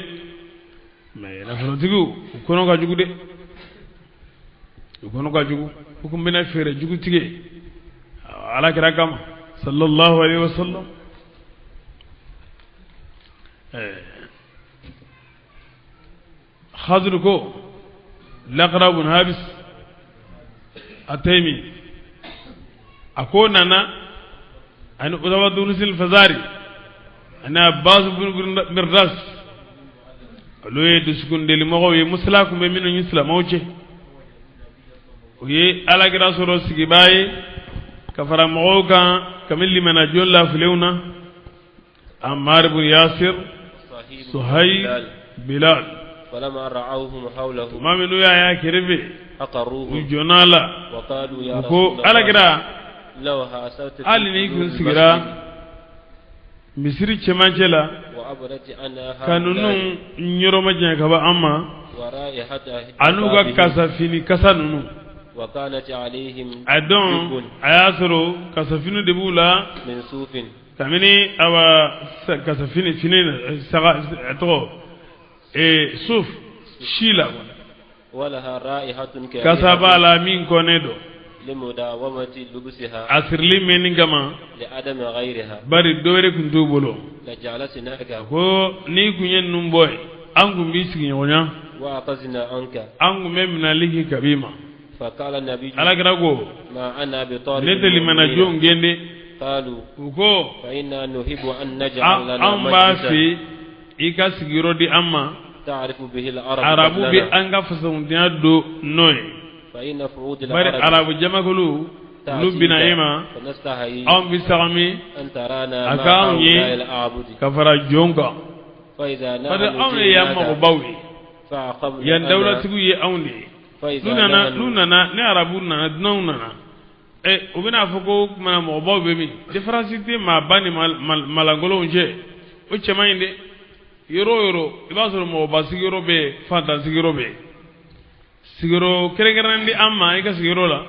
mɛ nafolotigiw u kɔnɔ ka jugu dɛ u kɔnɔ ka jugu u kun bɛna fɛɛrɛ jugu tigɛ ala kira kama sallallahu alaihi wasallam Khadr ko Laqra bun Habis Ataymi a ko nana ani Usama bin Fazari ani Abbas bin Mirdas olu ye dusukundelimɔgɔw ye musala tun bɛ minnu ni silamɛw cɛ u ye alakira sɔrɔ sigibaa ye ka fara mɔgɔw kan kabini limanajɔn lafilenw na Ammar ibn Yasir Suhaib Bilal tuma min n'u y'a y'a kɛrɛfɛ u jɔn'a la u ko alakira hali n'i kun sigira misiri cɛmancɛ la ka ninnu yɔrɔ majanya ka bɔ an ma an'u ka kasafini kasa ninnu a dɔn a y'a sɔrɔ kasafini de b'u la kabini awa kasafini fini saga tɔgɔ suf si la kasa b'a la min kɔnnen don. A sirili mɛnni kama, bari dɔ wɛrɛ tun t'u bolo. Ko n'i kun ye ninnu bɔ yen, an kun b'i sigiɲɔgɔnya, an kun bɛ minɛli kɛ ka b'i ma. Alakira ko ne tɛ limana jɔnw gɛn dɛ. U ko an b'a fɛ i ka sigiyɔrɔ di an ma, arabu bɛ an ka fasakundenya don n'o ye. Bari arabu jamakulu n'u bɛna e ma, anw bɛ sagami a k'anw ye ka fara jɔn kan. Parce que anw de y'an magobaw ye, yan dawulatigiw ye anw de ye. N'u nana, ni arabu nana, dunanw nana, u bɛna fɔ ko kumana mɔgɔbaw bɛ min? Différence tɛ maaba ni malankolonw cɛ, o cɛ man ɲi dɛ. Yɔrɔ o yɔrɔ i b'a sɔrɔ mɔgɔba sigiyɔrɔ bɛ yen, fantan sigiyɔrɔ bɛ yen. Sigiyɔrɔ kɛrɛnkɛrɛnnen di an ma i ka sigiyɔrɔ la.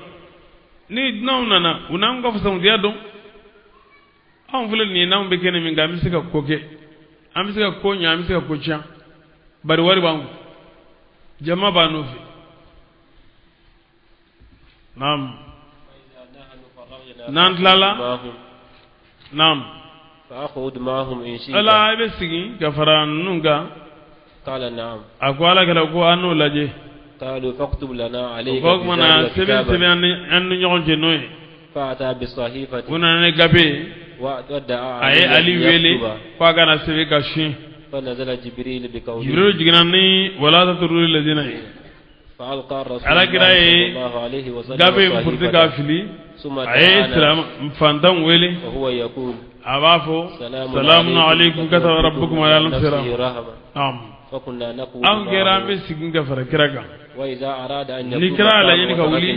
Ni dunanw nana, u n'an ka fasakundiya dɔn. Anw filɛ nin ye, n'anw bɛ kɛnɛ min kan, an bɛ se ka ko kɛ, an bɛ se ka ko ɲɛ, an bɛ se ka ko tiɲɛ. Bari wari b'an kun, jama b'an nɔfɛ. Naam. N'an tilala, naam. Ala i bɛ sigi ka fara ninnu kan. A ko ala kɛra ko an n'o lajɛ. O kumana sɛbɛn sɛbɛn an ni ɲɔgɔn cɛ n'o ye. U nana ni gafe ye. A ye Ali wele k'a ka na sɛbɛn ka suɲɛ. Jibril jiginna ni wala tatrudi ladina ye. Alakira ye gafe in puruti k'a fili. A ye silamɛ fantanw wele. A b'a fɔ salamun aleykum kataba rabbukum ala nafsihi rahma. Anw kɛra an bɛ sigi ka fara kira kan. Ni kira y'a laɲini ka wuli,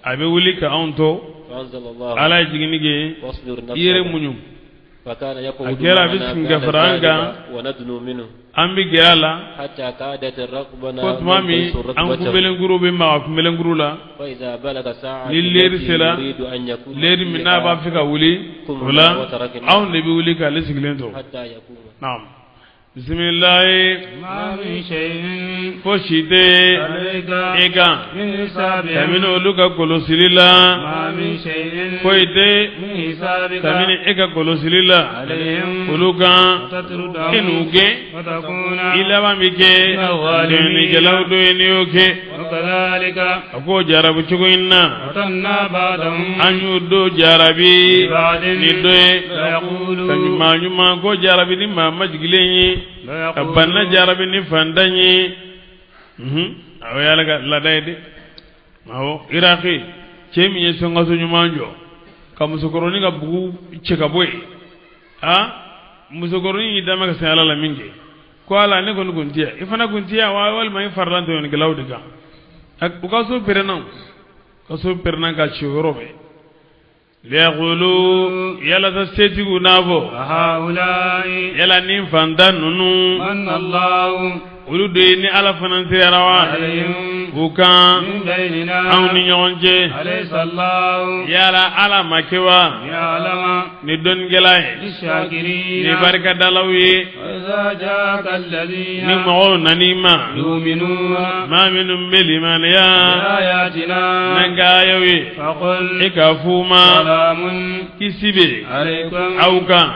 a bɛ wuli ka anw to. Ala ye jiginni kɛ, i yɛrɛ muɲu. A kɛra a bɛ sigi ka fara an kan, an bɛ gɛrɛ a la. Ko tuma min an kunbelenkuru bɛ maga kunbelenkuru la, ni leri sera, leri min n'a b'a fɛ ka wuli, o la anw de bɛ wuli k'ale sigilen to. Naam. Bisimilayi. Fo si tɛ e kan kabini olu ka kɔlɔsili la, foyi tɛ kabini e ka kɔlɔsili la olu kan, e n'u gɛn, i laban bɛ kɛ dɔnnikɛlaw dɔ ye n'i y'o kɛ. A ko jarabi cogo in na, an y'u do jarabi ni dɔ ye, ka ɲuman ɲuman ko jarabi ni maa majigilen ye, ka banna jarabi ni fantan ye. O ye Ala ka laada ye dɛ. Awɔ, Iraki cɛ min ye sɔnkaso ɲuman jɔ ka musokɔrɔnin ka bugu cɛ ka bɔ yen, aa musokɔrɔnin y'i dama ka se Ala la min kɛ, ko Ala ne kɔni kun tɛ yan, i fana kun tɛ yan wa, walima i farala tɔɲɔnikɛlaw de kan. U ka so pɛrɛnna, ka so pɛrɛnna ka ci o yɔrɔ bɛɛ. Liyaqulu yala sa setigiw n'a fɔ, yala ni fantan ninnu olu de ye ni Ala fana sera wa u kan anw ni ɲɔgɔn cɛ, yala Ala ma kɛ wa ni dɔnnikɛla ye, ni barikadalaw ye. Ni mɔgɔw nan'i ma, maa minnu bɛ limaniya n'an ka ayaw ye, e k'a f'u ma kisi bɛ aw kan,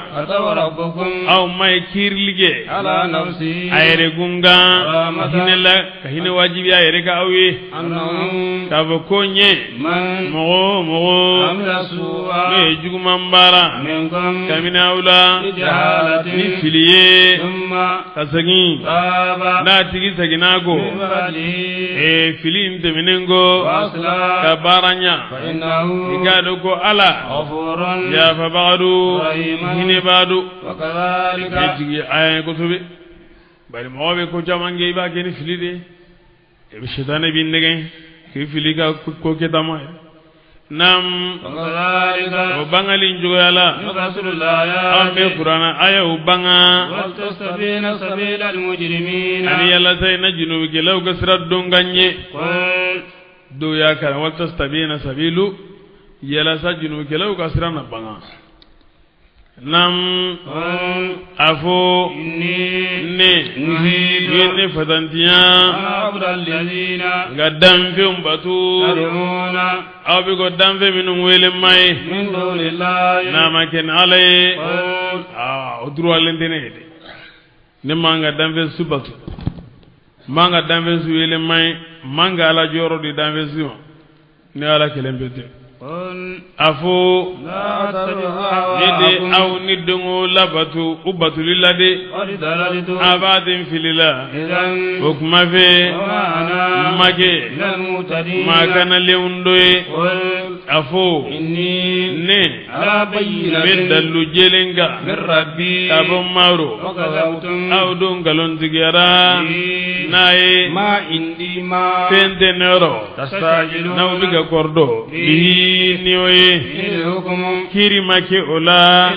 aw ma ye kiirili kɛ a yɛrɛ kun kan, hinɛ la ka hinɛ wajibiya a yɛrɛ kan aw ye, k'a fɔ ko n ye mɔgɔ o mɔgɔ n'o ye juguman baara kabini aw la ni fili ye ka segin, n'a tigi seginna kɔ fili in tɛmɛnen kɔ ka baara ɲa, i k'a dɔn ko Ala yafabaga don, hinɛbaa don. E jigi aya ye kosɛbɛ, bari mɔgɔ bɛ ko caman kɛ i b'a kɛ ni fili de ye. E bɛ sitanɛ b'i nɛgɛn k'i fili ka ko kɛta ma ye. Naam, o bangali in cogoya la, an bɛ kuranna ayaw banga ani yalasa i na junubukɛlaw ka sira dɔn ka ɲɛ. Dɔw y'a kalan walitastabina sabilu, yalasa junubukɛlaw ka sira na banga. Nam a fɔ ne ye ne fatantiya nka danfɛnw bato aw bɛ ko danfɛn minnu wele ma ye n'a ma kɛ ni Ala ye aa o duruwalen tɛ ne ye dɛ ne man ka danfɛn si bato n man ka danfɛn si wele ma ye n man ka Ala jɔyɔrɔ di danfɛn si ma ne Ala kelen pe tɛ. A fɔ ne de aw ni dɔnko labato u batoli la de a b'a den fili la o kuma fɛ n ma kɛ maa kanalenw dɔ ye a fɔ ne bɛ dalilu jɛlen kan ka bɔ n ma rɔ aw dun nkalontigiyara n'a ye fɛn tɛ ne yɔrɔ n'aw bɛ ka kɔrɔdɔ bihi ni o ye kiiri ma kɛ o la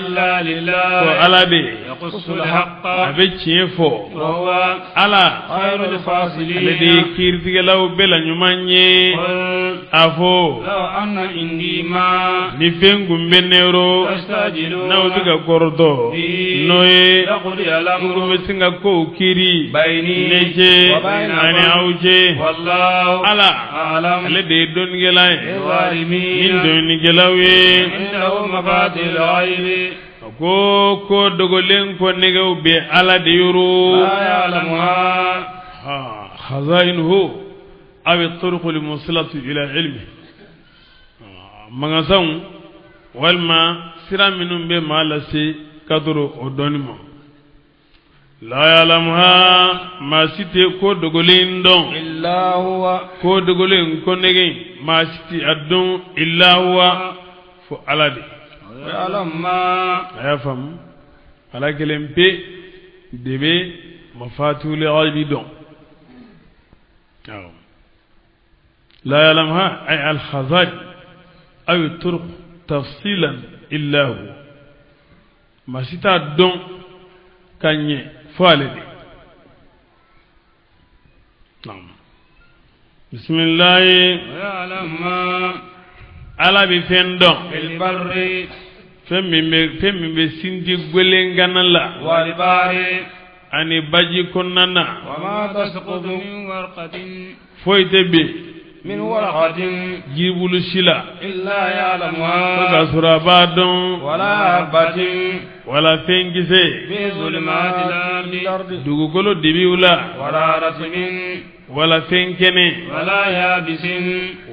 ko Ala de a bɛ tiɲɛ fɔ Ala ale de ye kiiritigɛlaw bɛɛ la ɲuman ye a fɔ ni fɛn kun bɛ ne yɔrɔ n'aw bɛ ka kɔrɔtɔ n'o ye n kun bɛ sin ka kow kiiri ne cɛ ani aw cɛ Ala ale de ye dɔnnikɛla ye ni dɔnnikɛlaw ye ko ko dogolen ko nɛgɛw bɛ Ala de yɔrɔ khazainuhu aw turuqul musilatu ila ilmi magasanw walima sira minnu bɛ maa lase ka toro o dɔnni ma la ya'lamuha maa si tɛ ko dogolen dɔn illa huwa ko dogolen ko nege maa si tɛ a dɔn illa huwa fo Ala de a y'a faamu Ala kelen pe de bɛ mafatihul ghaibi dɔn awɔ la ya'lamuha ay al khazain aw turuq tafsilan illa huwa maa si t'a dɔn ka ɲɛ fo ale de naam bisimilahi Ala bɛ fɛn dɔn fɛn min bɛ sinji gwelenkana la ani baji kɔnɔna na foyi tɛ bin jiribulu si la fo k'a sɔrɔ a b'a dɔn wala fɛn kisɛ dugukolo dibiw la wala fɛn kɛnɛ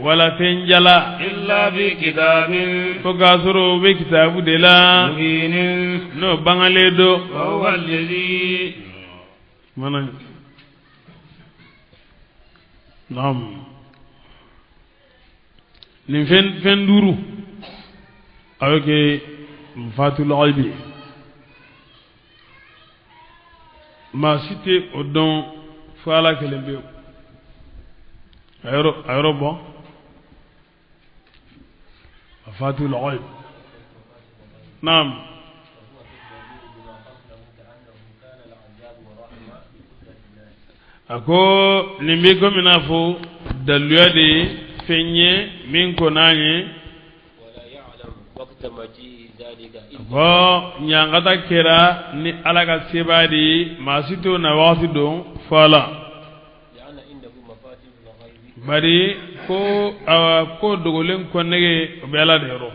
wala fɛn jala fo k'a sɔrɔ o bɛ kitabu de la n'o bangalen don mana naam nin fɛn duuru a bɛ kɛ mafatihul ghaibi maa si tɛ o dɔn fo Ala kelen pewu a yɔrɔ bɔ mafatihul ghaib naam a ko nin bɛ komi n'a fɔ daluya de ye fɛn ye min ko n'an ye bɔn ɲangata kɛra ni Ala ka sebaa de ye maa si t'o na waati dɔn fo Ala bari ko awa ko dogolen kɔnɛge o bɛ Ala de yɔrɔ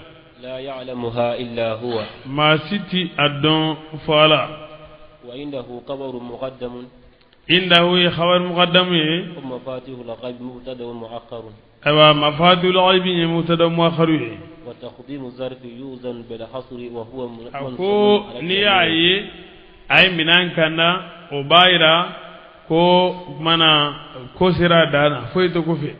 maa si ti a dɔn fo Ala indahu ye khabar muqaddam ye ayiwa mafatihul ghaibi ye mubtada muakhar ye a ko n'i y'a ye a ye minɛn kan na o b'a yira ko kumana ko sera a dan na foyi tɛ kɔfɛ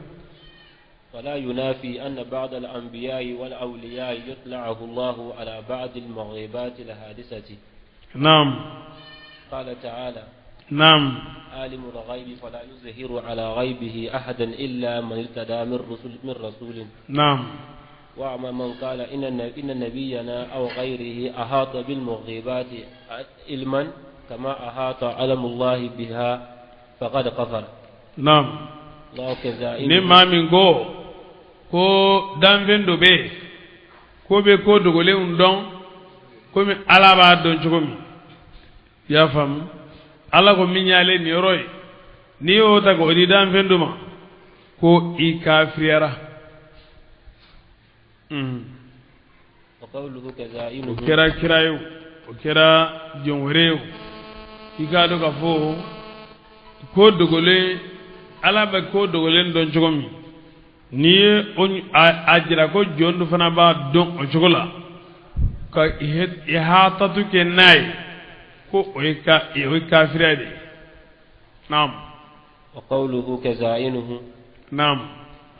ولا ينافي أن بعض الأنبياء والأولياء يطلعه الله على بعض المغيبات الحادثة نعم قال تعالى نعم عالم الغيب فلا يظهر على غيبه أحدا إلا من ارتدى من رسول نعم وأما من قال إن نبينا أو غيره أحاط بالمغيبات علما كما أحاط علم الله بها فقد كفر نعم ni maa min ko ko danfɛn dɔ bɛ yen ko bɛ ko dogolenw dɔn Komi Ala b'a dɔn cogo min, i y'a faamu, Ala ko min y'ale niyɔrɔ ye, n'i y'o ta k'o di danfɛn dɔ ma, ko i kafiriyara. O kɛra kira ye o, o kɛra jɔn wɛrɛ ye o, i k'a dɔn k'a fɔ ko dogolen, Ala bɛ ko dogolen dɔn cogo min, n'i ye a jira ko jɔn dɔ fana b'a dɔn o cogo la, ka ihatatu kɛ n'a ye, ko o ye kafiriya de ye. Naam. Wa qawluhu kazainuhu. Naam.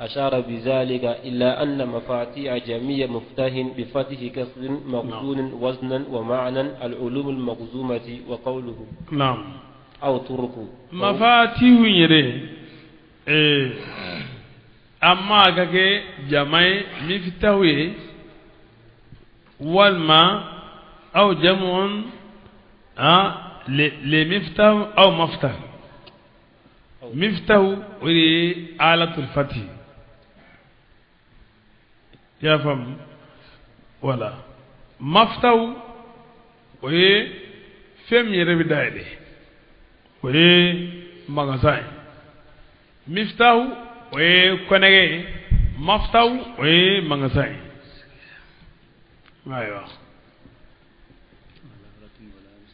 أشار بذلك إلى أن مفاتيح جميع مفتاح بفتح كسر مقصون وزنا ومعنى العلوم المقزومة وقوله. نعم. أو طرق. مفاتيح يري أما كake جمع مفتاح والما أو جمع لمفتاح أو مفتاح. مفتاح ولي آلة الفتح. Ya faamu, wala maftaw o ye fɛn min yɛrɛ bɛ dayɛlɛ, o ye magasin ye. Miftaw o ye kɔnɛgɛ ye, maftaw o ye magasin ye. Ayiwa.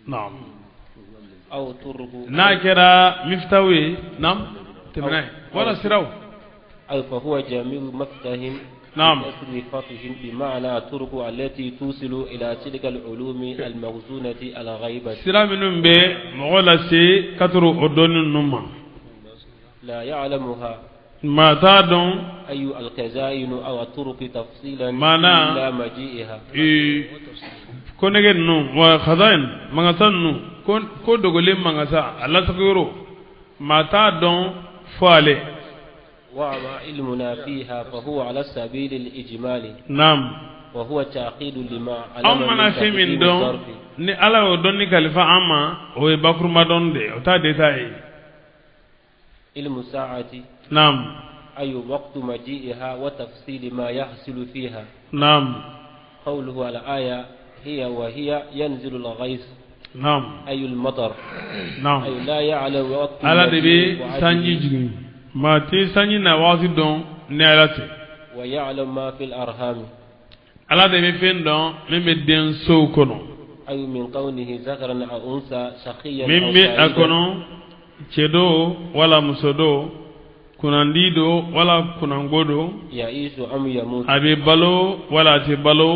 Naam. N'a kɛra miftaw ye, naam, tɛmɛ n'a ye. Wala siraw. Aw fa huwa jamiu maftahin. نعم. فتح بمعنى الطرق التي توصل إلى تلك العلوم الموزونة الغيبة. سلام به مغلا سي كتر أدون النما. لا يعلمها. ما تادون. أي الخزائن أو الطرق تفصيلا إلا مجيئها. كونجن نو وخزائن مغسان نو كون كودغولي مغسا الله تكيرو ما تادون فالي. وما علمنا فيها فهو على السبيل الإجمالي. نعم. وهو تعقيد لما علم في من دون ni ala o donni kalifa ama o ye bakuruma dɔn de o t'a détaillé. علم الساعة. نعم. أي وقت مجيئها وتفصيل ما يحصل فيها. نعم. قوله على آية هي وهي ينزل الغيث. نعم. أي المطر. نعم. أي لا يعلم وقت ala de bɛ sanji jigin. Maa tɛ sanji na waati dɔn ni Ala tɛ. Wa ya'lamu ma fil arham. Ala de bɛ fɛn dɔn min bɛ den sow kɔnɔ. Ay min kawnihi zakaran aw unsa shaqiyyan. Min bɛ a kɔnɔ cɛ do wala muso do, kunnandi do wala kunnango do. Ya'isu am yamut. A bɛ balo wala a tɛ balo.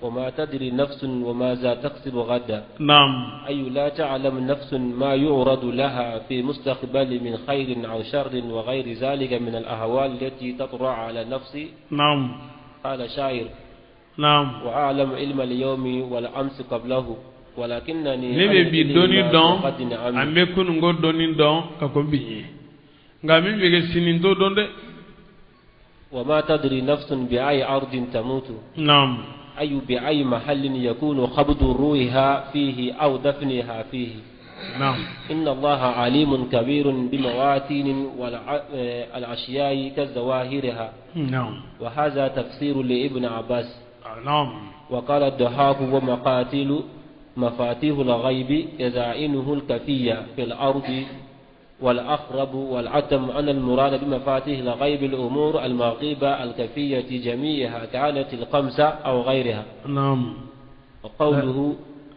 وما تدري نفس وماذا تكسب غدا. نعم. أي لا تعلم نفس ما يعرض لها في مستقبل من خير أو شر وغير ذلك من الأهوال التي تطرأ على النفس. نعم. قال شاعر. نعم. وأعلم علم اليوم والأمس قبله ولكنني ne bɛ bi dɔnni dɔn an bɛ kununko dɔnni dɔn ka ko bi ye nka min bɛ kɛ sini t'o dɔn dɛ. وما تدري نفس بأي أرض تموت. نعم. أي بأي محل يكون قبض روحها فيه أو دفنها فيه. نعم. إن الله عليم كبير بمواتين والأشياء كظواهرها. نعم. وهذا تفسير لابن عباس. نعم. وقال الضحاك ومقاتل مفاتيح الغيب خزائنه الكفية في الأرض والأقرب والعتم أن المراد بمفاتيح الغيب الأمور المغيبة الكفية جميعها كانت الخمسة أو غيرها. نعم. وقوله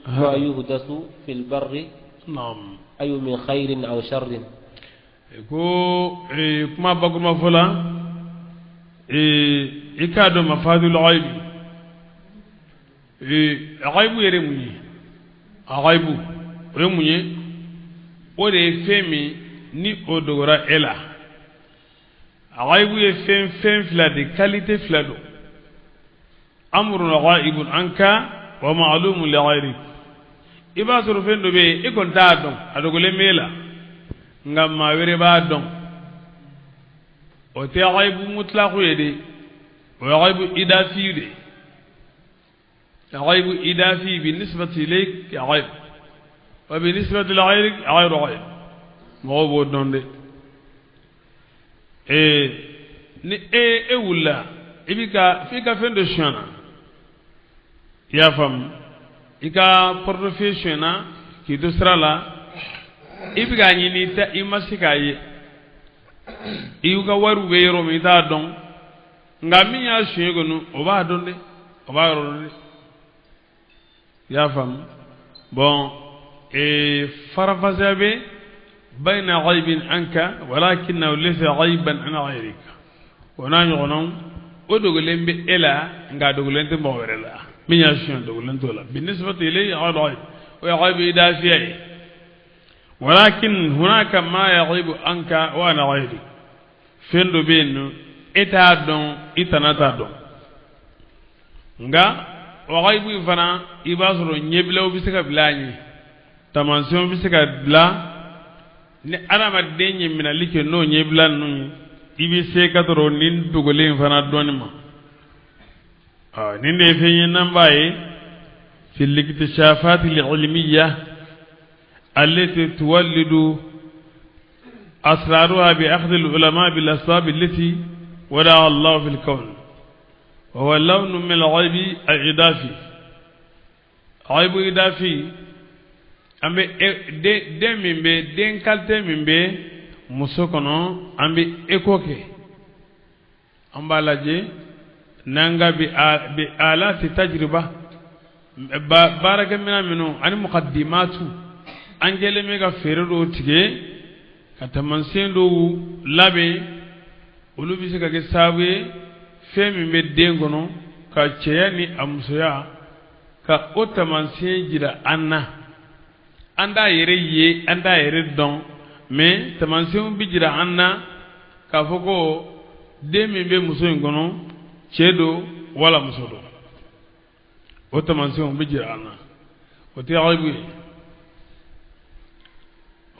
ما يهدث في البر. نعم. أي من خير أو شر. كما بقول ما فلا إكاد مفاتيح الغيب غيب يرمي غيب يرمي o de ye fɛn min ni o dogora e la. A ghaibu ye fɛn fila de, qualité fila don. Amrun ghaibun anka wa ma'lumun li ghayrik. I b'a sɔrɔ fɛn dɔ bɛ yen e kɔni t'a dɔn, a dogolen b'e la, nka maa wɛrɛ b'a dɔn. O tɛ ghaibu mutlaqu ye dɛ, o ye ghaibu idafi de ye. Ghaibu idafi bi nisbati ilayk ghaib. وبالنسبة لغيرك غير غير mɔgɔw b'o dɔn dɛ. Ni e wulila i b'i ka f'i ka fɛn dɔ sonyana, i y'a faamu, I ka portefeuille sonyɛna k'i to sira la, i bɛ k'a ɲini, i tɛ, i ma se k'a ye. I ka wariw bɛ yɔrɔ min, i t'a dɔn, nka min y'a suɲɛ kɔni, o b'a dɔn dɛ, o b'a yɔrɔ dɔn dɛ. I y'a faamu? Bon, ee, faranfasiya bɛ bayna ghaybin anka walakinahu laysa ghayban an ghayrika. O n'a ɲɔgɔnnaw, o dogolen bɛ e la, nka a dogolen tɛ mɔgɔ wɛrɛ la. Min y'a suɲɛ, dogolen t'o la. Binisbati ilayhi ghayb, o ye ghayb idafiya ye. Walakin hunaka ma yaghibu anka wa an ghayrik. Fɛn dɔ bɛ yen nɔ, e t'a dɔn, i tana t'a dɔn, nka o ghaybu in fana, i b'a sɔrɔ ɲɛbilaw bɛ se ka bila a ɲɛ, taamasiyɛnw bɛ se ka bila. Ni adamaden ye minɛli kɛ n'o ɲɛbila ninnu ye, i bɛ se ka sɔrɔ nin dogolen fana dɔɔni ma. Nin de ye fɛn ye n'an b'a ye fi likitishafati al-ilmiya التي تولد أسرارها بأخذ العلماء بالأسباب التي وضعها الله في الكون، وهو اللون من الغيب الإضافي. غيب إضافي، an bɛ den min bɛ, den qualité min bɛ muso kɔnɔ, an bɛ écho kɛ, an b'a lajɛ n'an ka bi alati tajriba, baarakɛminɛn minnu ani mukadimatu, an kɛlen bɛ ka feere dɔw tigɛ ka taamasiyɛn dɔw labɛn, olu bɛ se ka kɛ sababu ye fɛn min bɛ den kɔnɔ, ka cɛya ni a musoya, ka o taamasiyɛn jira an na. An t'a yɛrɛ ye, an t'a yɛrɛ dɔn, mais taamasiyɛnw bɛ jira an na k'a fɔ ko den min bɛ muso in kɔnɔ, cɛ don wala muso don. O taamasiyɛnw bɛ jira an na, o tɛ ghaybu ye.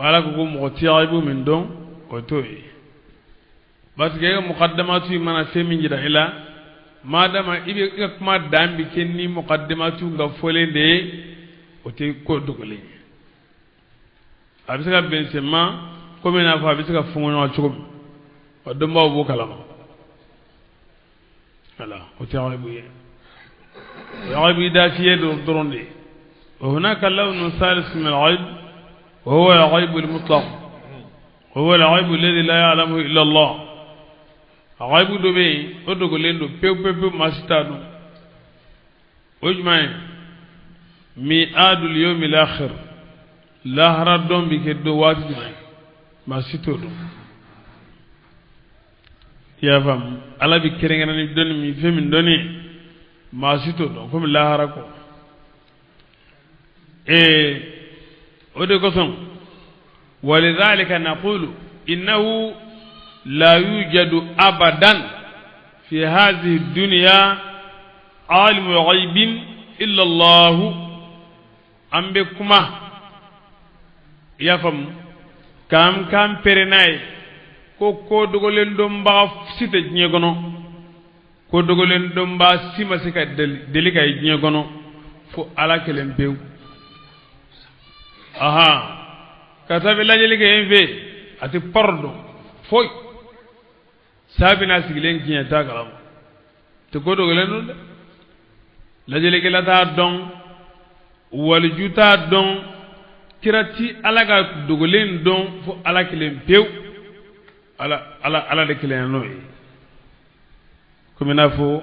Ala ko ko mɔgɔ tɛ ghaybu min dɔn, o t'o ye, parce que e ka mukadamatu mana fɛn min jira i la, madama i bɛ i ka kuma dan bɛ kɛ ni mukadamatu ka fɔlen de ye, o tɛ ko dogolen ye. A bɛ se ka bɛn sɛma komi i n'a fɔ a bɛ se ka fɔnkɔ ɲɔgɔn cogo min, wa dɔnbaaw b'o kalama. Wala, o tɛ ghaybu ye, o ye ghaybu idafiye dɔrɔn de ye. وهناك لون ثالث من الغيب، وهو الغيب المطلق، وهو الغيب الذي لا يعلمه إلا الله. غيب dɔ bɛ yen, o dogolen don pewu pewu pewu, maa si t'a dɔn. O ye jumɛn ye? Mi'adul yawmil akhir, lahara dɔn bɛ kɛ don waati jumɛn, maa si t'o dɔn. I y'a faamu? Ala bɛ kɛrɛnkɛrɛn ni dɔnni min, fɛn min dɔnni, maa si t'o dɔn komi lahara kɔ. Ee, o de kosɔn, walidhalika naqulu innahu la yujadu abadan fi hadhihi dunya alimu ghaibin illa Allah. An bɛ kuma, i y'a faamu, k'an kan pere n'a ye ko ko dogolen dɔnbaga si tɛ diɲɛ kɔnɔ, ko dogolen dɔnbaga si ma se ka deli ka ye diɲɛ kɔnɔ fo Ala kelen pewu. Aha, karisa bɛ lajɛli kɛ yen fɛ, a tɛ pɔrɔ dɔn foyi, saa bɛna sigilen tiɲɛ t'a kalama, tɛ ko dogolen don dɛ. Lajɛlikɛla t'a dɔn, waliju t'a dɔn, kira ti Ala ka dogolen dɔn fo Ala kelen pewu. Ala, Ala, Ala de kelen n'o ye. Komi i n'a fɔ,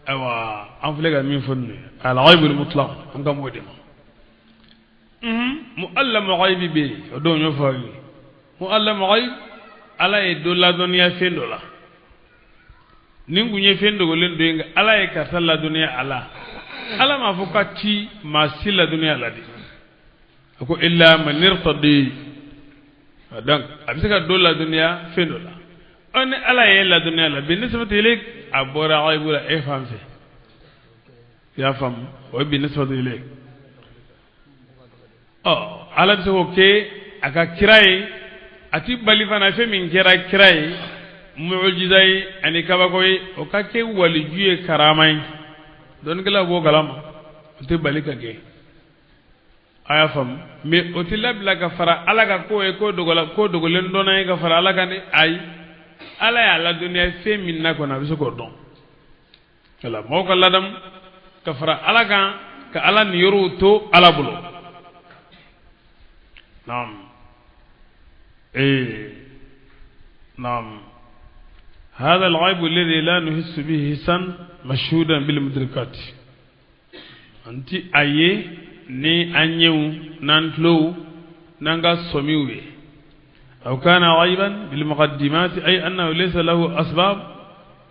ayiwa, an filɛ ka min fɔ nin ye al-ghaibul mutlaq, an kan b'o de ma. Mu'allamu ghaibi bɛ yen, o don y'o fɔ aw ye. Mu'allamu ghaib, Ala ye dɔ ladɔnniya fɛn dɔ la. Nin kun ye fɛn dogolen dɔ ye, nka Ala ye karisa ladɔnniya a la. Ala m'a fɔ ka ci maa si ladɔnniya a la de, a ko illa man irtadi. Donc a bɛ se ka dɔ ladɔnniya fɛn dɔ la. Ɔ, ni Ala ye ladɔnniya la, bi nisbati ilayk, a bɔra ghaibu la e fan fɛ. I y'a faamu? O ye bi nisbati ilayk. Ɔ, Ala bɛ se k'o kɛ a ka kira ye, a ti bali fana fɛn min kɛra kira ye mujiza ye ani kabako ye, o ka kɛ waliju ye karama ye. Dɔnnikɛlaw b'o kalama, o tɛ bali ka kɛ. A y'a faamu? Mais o tɛ labila ka fara Ala ka ko ye, ko dogola, ko dogolen dɔnna ye ka fara Ala kan dɛ. Ayi, Ala y'a ladɔnniya fɛn min na kɔni, a bɛ se k'o dɔn. Wala mɔgɔw ka ladamu ka fara Ala kan. ka Ala niyɔrɔw to Ala bolo. Naam. إيه نعم. هذا الغيب الذي لا نحس به حسا مشهودا بالمدركات. أنت أيه ni an ɲɛw n'an tulow n'an ka sɔmiw ye. أو كان غيبا بالمقدمات أي أنه ليس له أسباب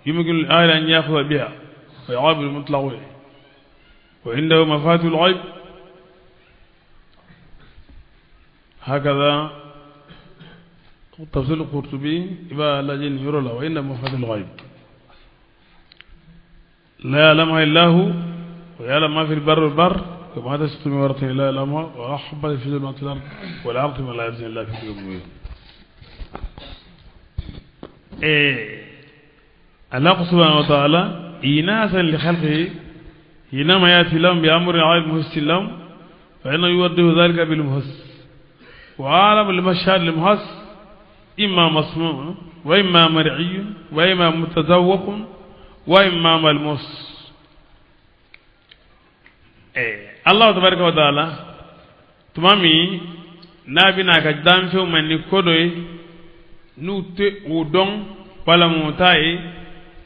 يمكن الآية أن يأخذ بها ويعاب المطلق وعنده مفاتيح الغيب. هكذا تفسير القرطبي إبا لجن يرولا وإن مفاتيح الغيب لا يعلمها إلا هو ويعلم ما في البر والبر وما تسقط من ورقة إلا يعلمها ولا حبة في ظلمات الأرض ولا رطب ولا يابس إلا في كتاب مبين. الله سبحانه وتعالى إناسا لخلقه حينما يأتي لهم بأمر غير محس لهم فإنه يوضح ذلك بالمحس. وعالم المشهد المحس إما مسموع وإما مرعي وإما متذوق وإما ملموس. الله تبارك وتعالى tuma min n'a bɛna a ka danfɛnw ma ni ko dɔ ye n'u tɛ o dɔn walima u t'a ye,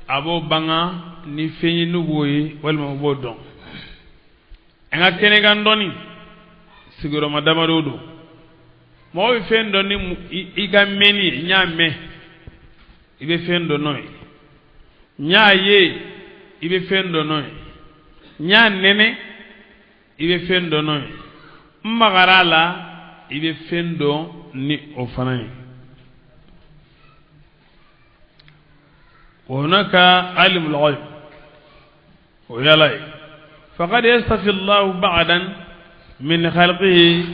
a b'o banga ni fɛn ye n'u b'o ye walima u b'o dɔn. An ka kɛnɛkan dɔnni sigiyɔrɔma damadɔ don. Mɔgɔ bɛ fɛn dɔn ni i ka mɛnni ye, n y'a mɛn i bɛ fɛn dɔn n'o ye, n y'a ye i bɛ fɛn dɔn n'o ye, n y'a nɛnɛ i bɛ fɛn dɔn n'o ye, n magara a la i bɛ fɛn dɔn ni o fana ye. وهناك عالم الغيب ويا فقد يصطفي الله بعدا من خلقه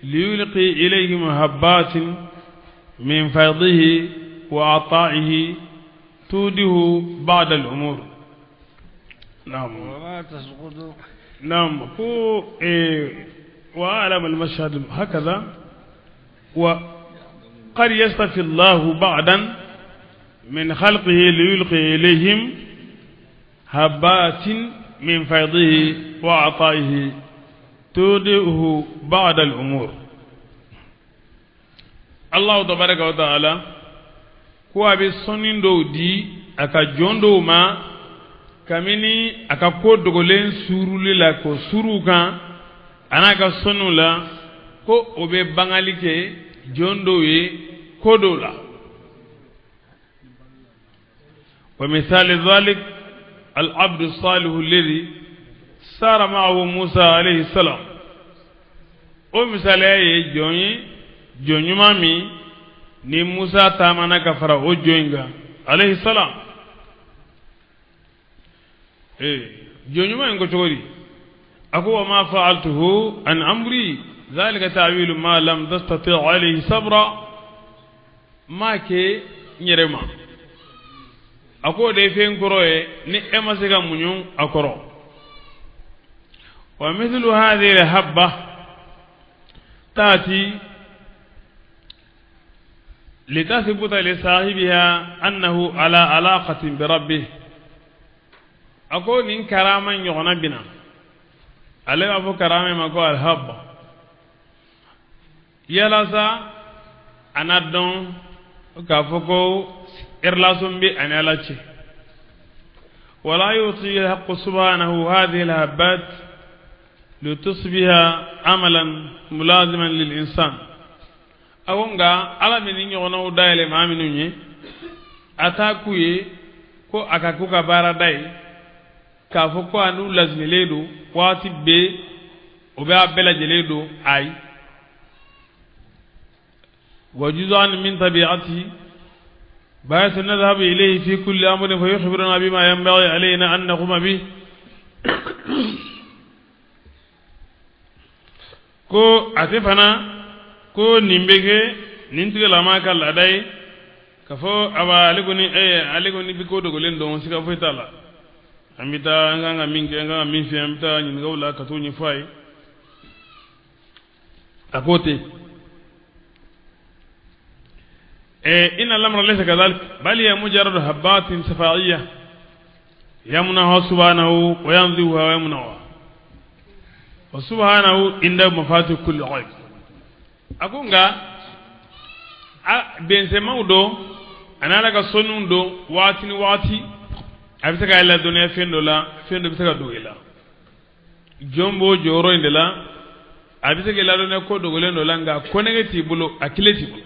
ليلقي إليهم هبات من فيضه وعطائه توده بعد الأمور. نعم. وما تسقط. نعم. وأعلم المشهد هكذا. وقد يصطفي الله بعدا من خلقه ليلقي إليهم هبات من فيضه وعطائه تودئه بعد الأمور. الله تبارك وتعالى ko a bɛ sɔnni dɔw di a ka jɔn dɔw ma kabini a ka ko dogolen suuruli la k'o suuru kan a n'a ka sɔnniw la ko o bɛ bangali kɛ jɔn dɔw ye ko dɔw la. ومثال ذلك العبد الصالح الذي سار معه موسى عليه السلام. O misaliya ye jɔn ye, jɔn ɲuman min ni Musa taamana ka fara o jɔn in kan alayhi salam. Jɔn ɲuman in ko cogo di? A ko wa ma fa'altuhu an amri dhalika ta'wilu ma lam tastati' alayhi sabra. Ma kɛ n yɛrɛ ma. A ko o de ye fɛn kɔrɔ ye ni e ma se ka muɲu a kɔrɔ. Wa mithlu hadhihi al-habba ta'ti litathbuta li sahibiha annahu ala alaqatin bi rabbih. A ko nin karama ɲɔgɔnna bɛ na, ale b'a fɔ karama ma ko al-habba, yalasa a na dɔn k'a fɔ ko relation bɛ ani Ala cɛ. ولا يعطي الحق سبحانه هذه الهبات لتصبح عملا ملازما للإنسان. A ko nka Ala bɛ nin ɲɔgɔnnaw dayɛlɛ maa minnu ye, a t'a k'u ye ko a ka k'u ka baarada ye k'a fɔ ko a n'u lazimilen don waati bɛɛ, o bɛ a bɛɛ lajɛlen don. Ayi. وجزءا من طبيعته بحيث نذهب إليه في كل أمر فيخبرنا بما ينبغي علينا أن نقوم به. Ko a tɛ fana ko nin bɛ kɛ nin tigilama ka laada ye k'a fɔ awa ale kɔni ale kɔni bɛ ko dogolen dɔn, siga foyi t'a la, an bɛ taa an kan ka min kɛ, an kan ka min fɛ, an bɛ taa ɲininka o la ka t'o ɲɛfɔ a ye. A ko ten. إن الأمر ليس كذلك بل هي مجرد هبات سفاعية يمنعها سبحانه وينزوها ويمنعها. Wa subhanahu inda mafati kulli ghaib. A ko nka a bɛnsɛmaw don ani Ala ka sɔnniw don waati ni waati a bɛ se k'a ladɔnniya fɛn dɔ la, fɛn dɔ bɛ se ka dogo i la. Jɔn b'o jɔyɔrɔ in de la, a bɛ se k'i ladɔnniya ko dogolen dɔ la, nka konnɛgɛ t'i bolo, a kile t'i bolo,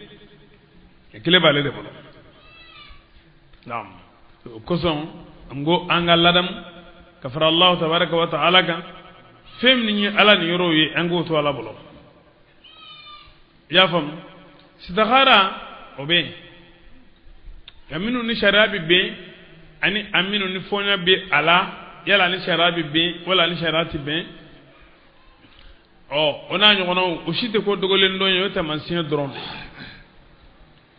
a kile b'ale de bolo. Naam, o kosɔn n ko an ka ladamu ka fara Alahu tabaraka wa taala kan, fɛn min ye Ala ni yɔrɔw ye, an k'o to Ala bolo. I y'a faamu? Sitakhara o bɛ yen, nka minnu ni sariya bɛ bɛn ani a minnu ni fɔɲɔ bɛ a la, yala ni sariya bɛ bɛn wala ni sariya tɛ bɛn, ɔ o n'a ɲɔgɔnnaw, o si tɛ ko dogolen dɔn ye, o ye taamasiyɛn dɔrɔn de ye.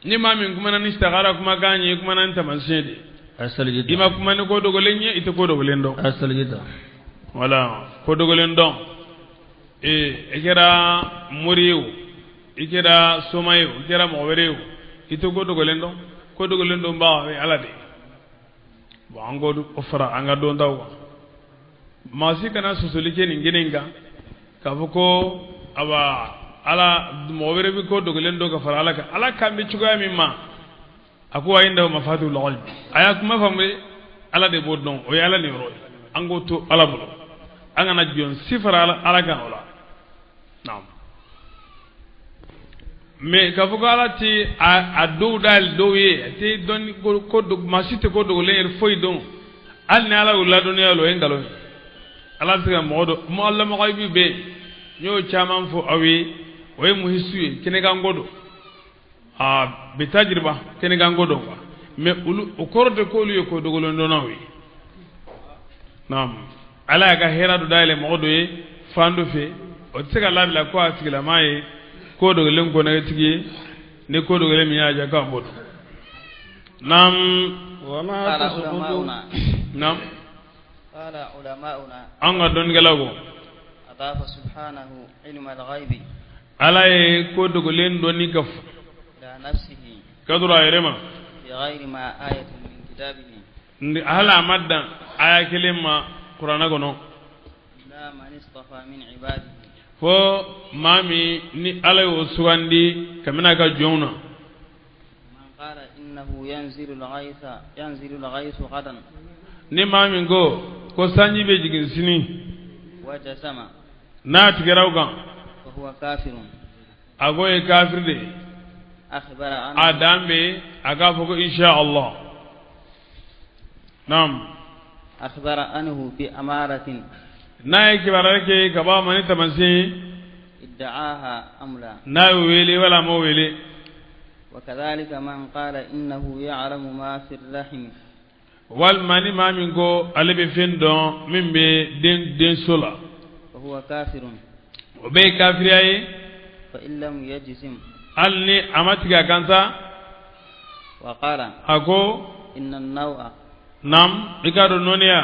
Ni maa min kumana ni sitakhara kumakan ye, i kumana ni taamasiyɛn de ye. I ma kuma ni ko dogolen ye, i tɛ ko dogolen dɔn. Wala ko dogolen dɔn, ee i kɛra mori ye o, i kɛra soma ye o, i kɛra mɔgɔ wɛrɛ ye o, i tɛ ko dogolen dɔn. Ko dogolen dɔn ba o ye Ala de ye. Bon, an k'o fara an ka dɔntaw kan. Maa si kana sɔsɔli kɛ nin kelen kan k'a fɔ ko awa Ala mɔgɔ wɛrɛ bɛ ko dogolen dɔn ka fara Ala kan. Ala kan bɛ cogoya min ma, a ko wa indahu mafatihul ghaib, a y'a kuma faamu, Ala de b'o dɔn, o ye Ala ni yɔrɔ ye. An k'o to Ala bolo, an kana jɔn si fara Ala kan o la. Naam, mais k'a fɔ ko Ala tɛ a dɔw dayɛlɛ dɔw ye, a tɛ dɔnni ko maa si tɛ ko dogolen yɛrɛ foyi dɔn, hali ni Ala y'o ladɔnniya o la, o ye nkalon ye. Ala bɛ se ka mɔgɔ dɔ mu'allamul ghaibi bɛ yen, n y'o caman fɔ aw ye, o ye muhisu ye, kɛnɛkanko don, aa bi tajiriba kɛnɛkanko don quoi, mais olu o kɔrɔ tɛ k'olu ye ko dogolen dɔnnaw ye. Naam, Ala y'a ka hɛrɛ dɔ dayɛlɛ mɔgɔ dɔ ye fan dɔ fɛ, o tɛ se ka labila ko a tigilama ye ko dogolen kɔnɛtigi ye, ni ko dogolen min y'a diya k'a b'o dɔn. Naam. Naam. An ka dɔnnikɛlaw ko Ala ye ko dogolen dɔnni ka fɔ ka sɔrɔ a yɛrɛ ma, hali a ma dan aya kelen ma kuranɛ kɔnɔ, fo maa min ni Ala y'o sugandi kabini a ka jɔnw na. Ni maa min ko ko sanji bɛ jigin sini, n'a tigɛra o kan, a k'o ye kafiri de ye. A dan bɛ a k'a fɔ ko insha Allah. Naam. N'a ye kibaruya kɛ ka bɔ a ma ni taamasiyɛn ye, n'a y'o wele wala a m'o wele. Walima ni maa min ko ale bɛ fɛn dɔn min bɛ den denso la, o bɛɛ ye kafiriya ye, hali ni a ma tigɛ a kan sa. A ko naam, i k'a dɔn nɔɔniya,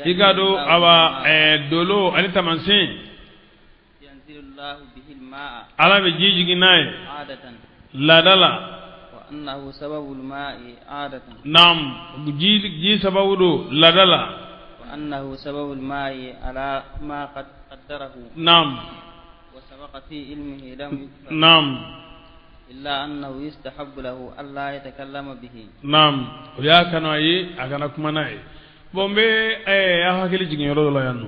i k'a dɔn awa dolo ani taamasiyɛn, Ala bɛ ji jigin n'a ye laada la. Naam, ji sababu don laada la. Naam. Naam. Naam, o y'a kanu a ye a kana kuma n'a ye. Bon, n bɛ aw hakili jigin yɔrɔ dɔ la yan nɔ,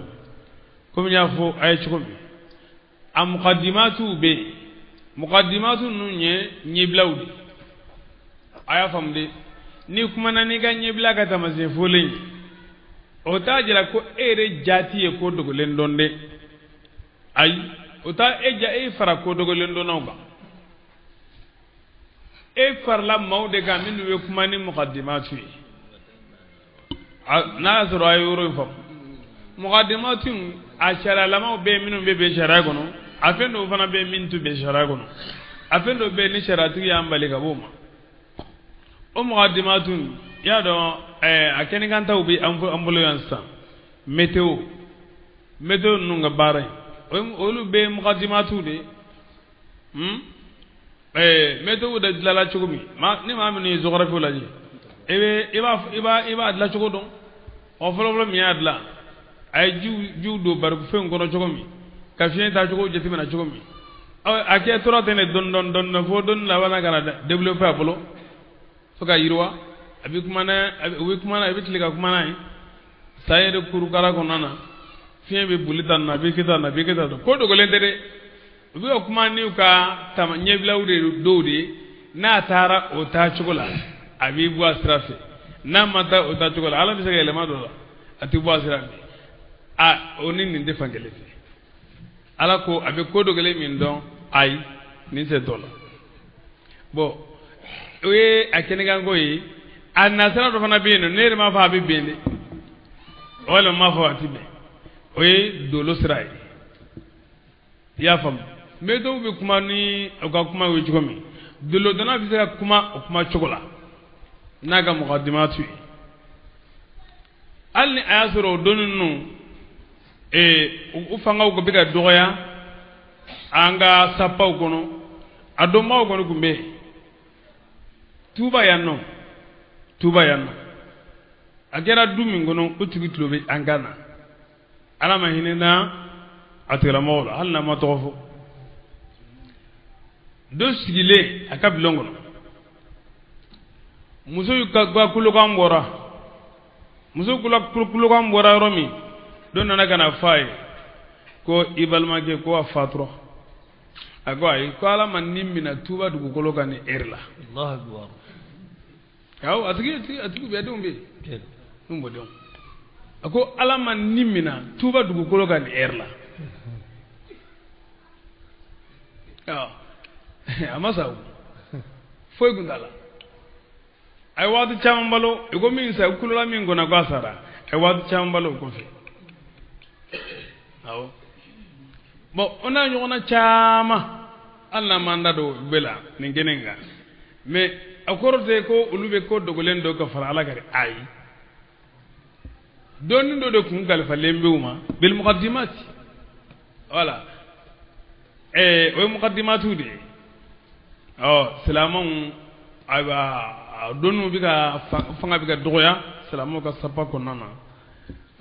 komi n y'a fɔ a ye cogo min, a mukadimatuw bɛ yen. Mukadimatu ninnu ye ɲɛbilaw de ye, a y'a faamu de. N'i kumana n'i ka ɲɛbila ka taamasiyɛn fɔlen ye, o t'a jira ko e yɛrɛ jaati ye ko dogolen dɔn dɛ. Ayi, o t'a e ja e fara ko dogolen dɔnnaw kan, e farala maaw de kan minnu bɛ kuma ni mukadimatu ye. N'a y'a sɔrɔ a ye yɔrɔ in faamu, mukadimatu a sariyalamaw bɛ yen minnu bɛ bɛn sariya kɔnɔ, a fɛn dɔw fana bɛ yen min tɛ bɛn sariya kɔnɔ, a fɛn dɔw bɛ yen ni sariyatigi y'an bali ka b'o ma. O mukadimatu, i y'a dɔn, a kɛnɛkantaw bɛ an bolo yan sisan, météo météo ninnu ka baara ye, olu bɛ mukadimatu de ye. Météo de dilanla cogo min, ni maa minnu ye géographie lajɛ, i b'a dilan cogo dɔn. Ɔ, fɔlɔfɔlɔ min y'a dilan, A ye jiw don barikofɛnw kɔnɔ cogo min, ka fiɲɛ taa cogo jateminɛ cogo min, a kɛ tora ten de dɔɔni dɔɔni dɔɔni fo dɔɔni laban na ka na développer a bolo fo ka yiriwa. A bɛ kuma n'a u bɛ kuma n'a i bɛ tile ka kuma n'a ye san yɛrɛ kurukara kɔnɔna na, fiɲɛ bɛ boli tan na, a bɛ kɛ tan na, a bɛ kɛ tan, ko dogolen tɛ dɛ. U bɛ ka kuma n'u ka tama ɲɛbilaw de dɔw de ye. N'a taara o taa cogo la, a b'i bɔ a sira fɛ. N'a ma taa o taa cogo la, Ala bɛ se ka yɛlɛma dɔ la, a tɛ bɔ a sira fɛ. A o ni nin tɛ fan kelen fɛ. Ala ko a bɛ ko dogolen min dɔn, ayi nin tɛ dɔ la. Bon, o ye a kɛnɛkanko ye. A nasira dɔ fana bɛ yen nɔ, ne yɛrɛ m'a fɔ a bɛ bɛn dɛ, walima n m'a fɔ a tɛ bɛn. O ye dolo sira ye, i y'a faamu. Mais dɔw bɛ kuma ni u ka kuma ye cogo min, dolodonna bɛ se ka kuma o kuma cogo la n'a ka mɔgɔdimatu ye. Hali ni a y'a sɔrɔ o donni ninnu u fangaw bɛ ka dɔgɔya an ka sapaw kɔnɔ, a dɔnbaaw kɔni tun bɛ yen. Tuba yan nɔ, Tuba yan nɔ, a kɛra du min kɔnɔ, o tigi tulo bɛ an kan na. Ala ma hinɛ na a tigilamɔgɔw la, hali n'a ma tɔgɔ fɔ. Dɔ sigilen a ka bulon kɔnɔ, muso ka kulokan bɔra, muso kulokan bɔra yɔrɔ min, dɔ nana ka na fɔ a ye ko i balimakɛ ko a fatura. A ko ayi, ko Ala ma ni minɛ Tuba dugukolo kan ni eri la. Awɔ, a tigi bɛ denw bɛ yen, n'u mɔdenw. A ko Ala ma ni minɛ Tuba dugukolo kan ni eri la. A ma sa o, foyi kun t'a la. A ye waati caman balo, i ko min sa, kulola min kɔnɔ k'a sara, a ye waati caman balo o kɔfɛ. Awɔ. Bon, o n'a ɲɔgɔnna caman, hali n'an m'an da don o bɛɛ la nin kɛnɛ in kan, mais a kɔrɔ tɛ ko olu bɛ ko dogolen dɔ ka fara Ala kan dɛ, ayi. Dɔnni dɔ de kun kalifalen bɛ u ma bil muqaddimat. Voilà, o ye muqaddimatu de ye. Ɔ silamɛw, ayiwa, dɔnniw bɛ ka fanga bɛ ka dɔgɔya silamɛw ka sapa kɔnɔna na.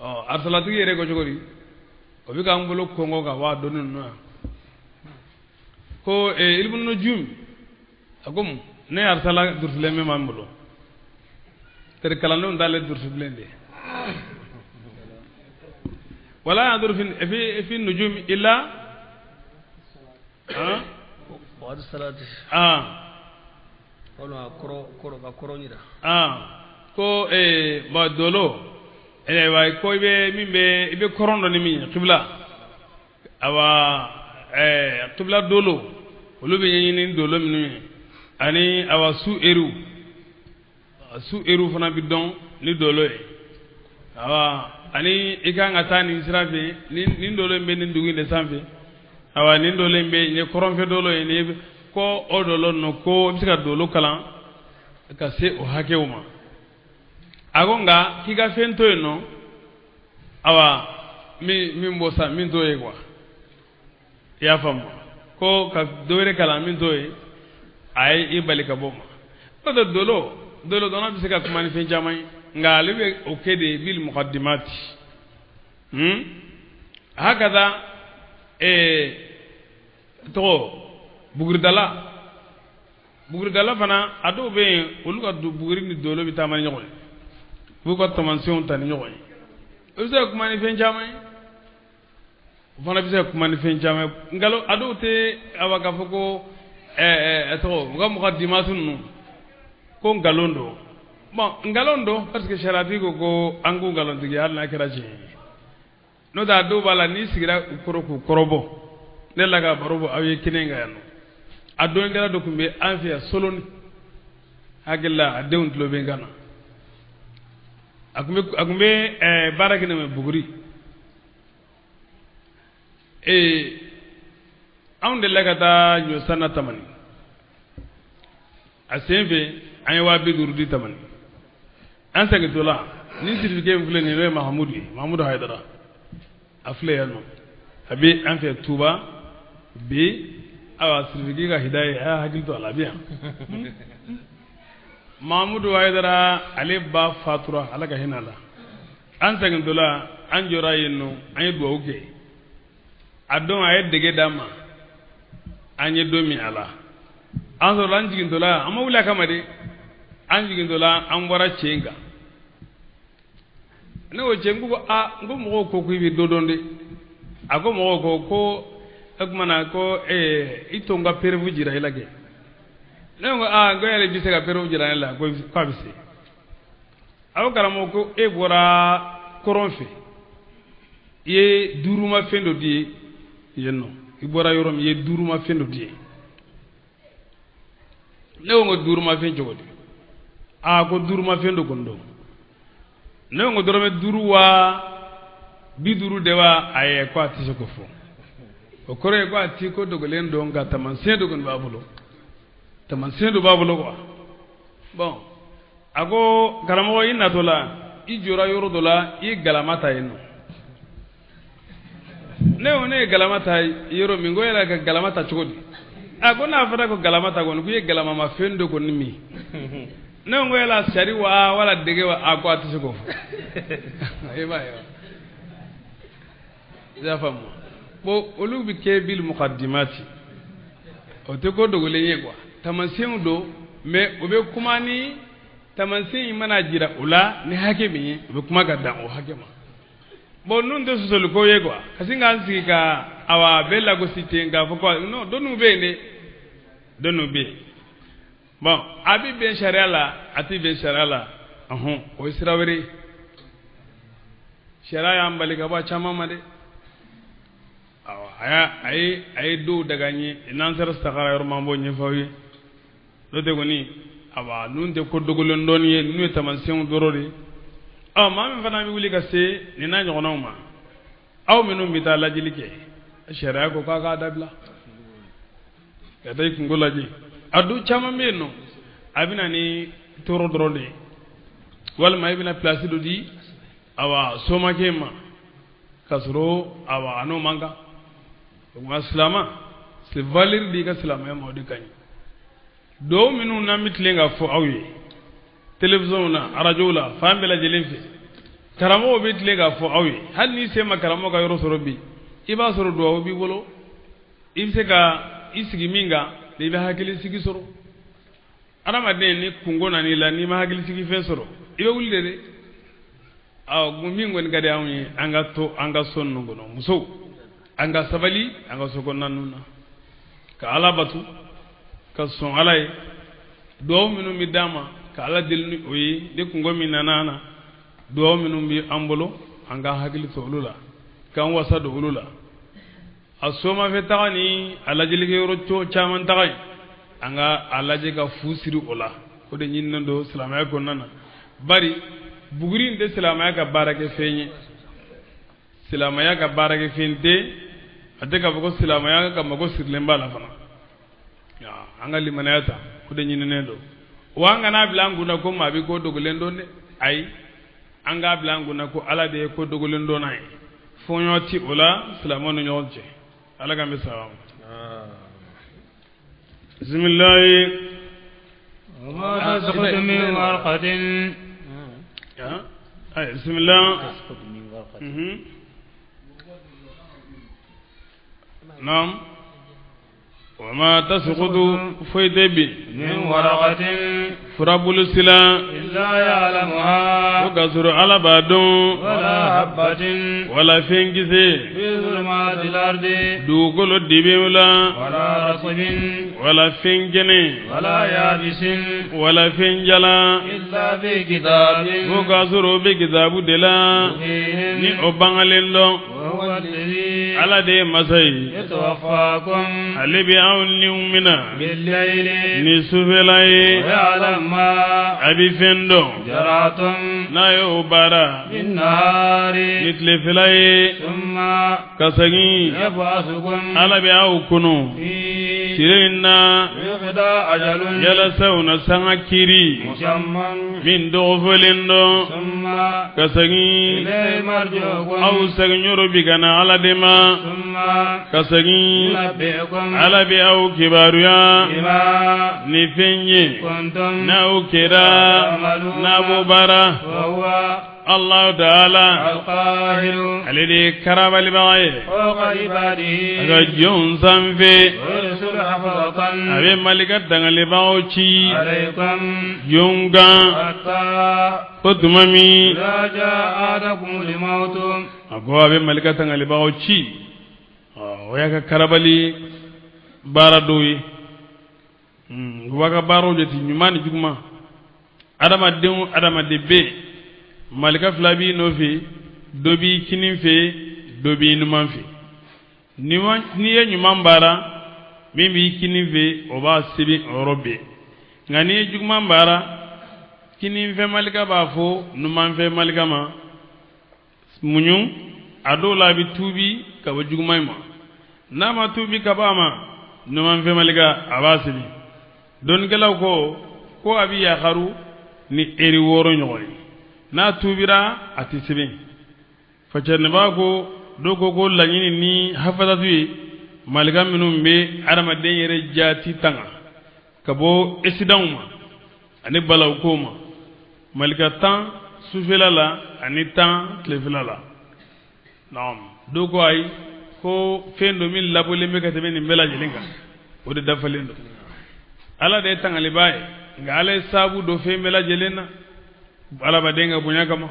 Ɔ arisalatigi yɛrɛ ko cogo di? O bɛ k'an bolo kɔngɔ ka bɔ a dɔnni ninnu na. Ko ilmu nujum, a ko mun ne arisala durusilen min b'an bolo, teri kalandenw t'ale durusi bilen de. Wala yanzuru fi nujum illa ko bon dolo ko i bɛ min bɛ i bɛ kɔrɔn dɔ ni min ye kibila, awa kibila dolo olu bɛ ɲɛɲini dolo minnu ye, ani awa su eriw fana bɛ dɔn ni dolo ye. Awa ani i kan ka taa nin sira fɛ, nin dolo in bɛ nin dugu in de sanfɛ, awa nin dolo in bɛ nin ye kɔrɔnfɛ dolo ye, nin ko o dolo ninnu ko i bɛ se ka dolo kalan ka se o hakɛw ma. A ko nka k'i ka fɛn to yen nɔ, awa min b'o sa min t'o ye quoi, i y'a faamu, ko ka dɔ wɛrɛ kalan min t'o ye, a ye i bali ka bɔ o ma. N'o tɛ dolo dɔnna bɛ se ka kuma ni fɛn caman ye, nka ale bɛ o kɛ de bil muqaddimati. Hakada tɔgɔ buguridala fana, a dɔw bɛ yen olu ka buguri ni dolo bɛ taama ni ɲɔgɔn ye, u b'u ka taamasiyɛnw ta ni ɲɔgɔn ye. O bɛ se ka kuma ni fɛn caman ye, o fana bɛ se ka kuma ni fɛn caman ye. Nkalon a dɔw tɛ awa k'a fɔ ko tɔgɔ u ka muqaddimatu ninnu ko nkalon don. Bon, nkalon don parce que sariyatigi ko an k'u nkalontigiya hali n'a kɛra tiɲɛ ye. N'o tɛ a dɔw b'a la n'i sigira u kɔrɔ k'u kɔrɔbɔ, ne la ka baro bɔ aw ye kɛnɛ kan yan nɔ. A dɔnnikɛla dɔ tun bɛ an fɛ yan Soloni, hakili la a denw tulo bɛ n kan na. A tun bɛ baara kɛ ne ma Buguri. Anw delila ka taa ɲɔ san na Tamani. A sen fɛ an ye 50 000 di Tamani. An segintɔ la ni sirifike in filɛ nin ye, n'o ye Mahamudu ye, Mahamudu Hayidara, a filɛ yan nɔ, a bɛ an fɛ Tuba bi. Awa sirifike ka hidaya ye, a y'a hakili to a la, a bɛ yan. Mahamudu Hayidara ale ba fatura, Ala ka hinɛ a la. An segintɔ la an jɔra yen nɔ, an ye dugawu kɛ. A don a ye dege d'an ma, an ye don min a la, an sɔrɔla an jigintɔla, an ma wuli a kama dɛ, an jigintɔla an bɔra cɛ kan. Ne ko cɛ, n ko aa, n ko mɔgɔw ko k'i bɛ dɔ dɔn dɛ. A ko mɔgɔw ko ko o tuma na ko i to n ka preuve jira i la kɛ. Ne ko aa, n ko e yɛrɛ bɛ se ka preuve jira ne la? Ko k'a bɛ se. A ko karamɔgɔ, ko e bɔra kɔrɔn fɛ, i ye duurumafɛn dɔ di yen nɔ, i bɔra yɔrɔ min, i ye duurumafɛn dɔ di yen. Ne ko n ko duurumafɛn cogo di? Aa, ko duurumafɛn dɔ kɔni don. Ne ko n ko dɔrɔmɛ 5 wa 50 de wa? Ayi, ko a tɛ se k'o fɔ. O kɔrɔ ye ko a ti ko dogolen dɔn, nka taamasiyɛn dɔ kɔni b'a bolo, taamasiyɛn dɔ b'a bolo quoi. Bon, a ko karamɔgɔ, i natɔ la, i jɔra yɔrɔ dɔ la, i ye galama ta yen nɔ. Ne ko ne ye galama ta yɔrɔ min, ko yɛrɛ ka galama ta cogo di? A ko n'a fɔra ko galama ta kɔni, k'i ye galamamafɛn dɔ kɔni min. Ne ko yala sari wa wala dege wa? A ko a tɛ se k'o fɔ. I b'a ye wa, i y'a faamu. Bon, olu bɛ kɛ bil muqaddimati, o tɛ ko dogolen ye quoi, taamasiyɛnw don. Mais o bɛ kuma ni taamasiyɛn in mana jira o la ni hakɛ min ye, o bɛ kuma ka dan o hakɛ ma. Bon, ninnu tɛ sɔsɔli ko ye quoi, ka sin k'an sigi ka awa bɛɛ lagosi ten k'a fɔ ko non, dɔnniw bɛ yen dɛ, dɔnniw bɛ yen. Bon, a bɛ bɛn sariya la, a tɛ bɛn sariya la, ɔhɔn, o ye sira wɛrɛ ye. Sariya y'an bali ka bɔ a caman ma dɛ. Awɔ, a y'a a ye dɔw daga n ye. N'an sera sagara yɔrɔ ma, an b'o ɲɛfɔ aw ye. N'o tɛ kɔni, awa, ninnu tɛ ko dogolen dɔɔni ye, ninnu ye taamasiyɛnw dɔrɔn de ye. Ɔ, maa min fana bɛ wuli ka se nin n'a ɲɔgɔnnaw ma, aw minnu bɛ taa lajɛli kɛ, sariya ko k'a k'a dabila ka taa i kungo lajɛ. A du caman bɛ yen nɔ, a bɛ na ni tɔɔrɔ dɔrɔn de ye, walima i bɛna place dɔ di awa somakɛ ma k'a sɔrɔ awa a n'o man kan. O tuma silama, c'est valeur di i ka silamɛya ma, o de ka ɲi. Dɔw minnu n'an bɛ tilen ka fɔ aw ye télévision na, arajow la, fan bɛɛ lajɛlen fɛ, karamɔgɔw bɛ tilen k'a fɔ aw ye. Hali n'i sen ma karamɔgɔ ka yɔrɔ sɔrɔ bi, i b'a sɔrɔ duwawu b'i bolo, i bɛ se ka i sigi min kan, i bɛ hakili sigi sɔrɔ. Adamaden, ni kungo nana i la, n'i ma hakili sigi fɛn sɔrɔ, i bɛ wuli de dɛ. Awɔ, min kɔni ka di anw ye, an ka to an ka so ninnu kɔnɔ, musow, an ka sabali an ka so kɔnɔna ninnu na, ka Ala batu, ka sɔn Ala ye. Duwawu minnu bɛ d'an ma, ka Ala deli ni o ye. Ni kungo min nana an na, duwawu minnu bɛ an bolo, an ka hakili to olu la, k'an wasa don olu la. A somafɛ taga ni a lajɛlikɛyɔrɔ caman taga ye, an ka a lajɛ ka fu siri o la. O de ɲininen don silamɛya kɔnɔna na, bari buguri in tɛ silamɛya ka baarakɛfɛn ye, silamɛya ka baarakɛfɛn tɛ. A tɛ k'a fɔ ko silamɛya ka mago sirilen b'a la fana. An ka limanaya ta, o de ɲininen don wa. An kana bila an kunna ko maa bɛ ko dogolen dɔn dɛ. Ayi, an k'a bila an kunna ko Ala de ye ko dogolen dɔnna ye. Fɔɲɔ ti o la silamɛw ni ɲɔgɔn cɛ. Ala k'an bɛ sababa ma. Bisimilahi. وما تسقط من ورقة. Ayi, bisimilah. Naam. وما تسقط foyi tɛ bin من ورقة furabulu sila إلا يعلمها ko k'a sɔrɔ Ala b'a dɔn ولا حبة wala fɛn kisɛ في ظلمات الأرض dugukolo dibiw la ولا رطب wala fɛn kɛnɛ ولا يابس wala fɛn jala إلا في كتاب ko k'a sɔrɔ o bɛ kitabu de la مبين ni o bangalen dɔn. وهو الذي Ala de ye masa ye, يتوفاكم ale bɛ anw niw mina بالليل ni sufɛla ye. ويعلم ما A bɛ fɛn dɔn جرعتم n'a ye o baara بالنهار ni tilefɛla ye ثم ka segin يبعثكم Ala bɛ aw kunu فيه tile in na يقضى أجل yalasa u na sanga kiri مسمى min dɔgɔfɔlen dɔn ثم ka segin إليه مرجعكم aw seginyɔrɔ bi ka na Ala de ma ثم ka segin ينبئكم Ala bɛ aw kibaruya بما ni fɛn ye كنتم n'aw kɛra n'a b'o baara. وهو Allahu taala alqahiru ale de ye karabalibaga ye fawqa ibadihi a ka jɔnw sanfɛ wa yursilu hafazatan a bɛ malika dangalibagaw ci alaykum jɔnw kan hatta ko tuma min idha jaa ahadakumul mautu a ko a bɛ malika tangalibagaw ci o y'a ka karabali baara dɔw ye. U b'a ka baaraw jate ɲuman ni juguman. Adamaden o adamaden bɛ yen, malika fila b'i nɔfɛ, dɔ b'i kinin fɛ, dɔ b'i numan fɛ. N'i ye ɲuman baara, min b'i kinin fɛ, o b'a sɛbɛn o yɔrɔ bɛɛ. Nka n'i ye juguman baara, kininfɛ malika b'a fɔ numanfɛ malika ma, muɲu, a dɔw la a bɛ tuubi ka bɔ juguman in ma. N'a ma tuubi ka bɔ a ma, numanfɛ malika a b'a sɛbɛn. Dɔnnikɛlaw ko ko a bɛ yakaru ni eri 6 ɲɔgɔn ye. N'a tuubira a tɛ sɛbɛn. Facɛnɛba ko dɔw ko ko laɲini ni hafazatu ye malika minnu bɛ adamaden yɛrɛ jaati tanga ka bɔ esidanw ma ani balawkow ma. Malika 10 sufɛla la ani 10 tilefɛla la. Naam, dɔw ko ayi ko fɛn dɔ min labɔlen bɛ ka tɛmɛ nin bɛɛ lajɛlen kan, o de dafalen don. Ala de ye tangalibaa ye, nka ala ye saabu don fɛn bɛɛ lajɛlen na adamaden ka bonya kama.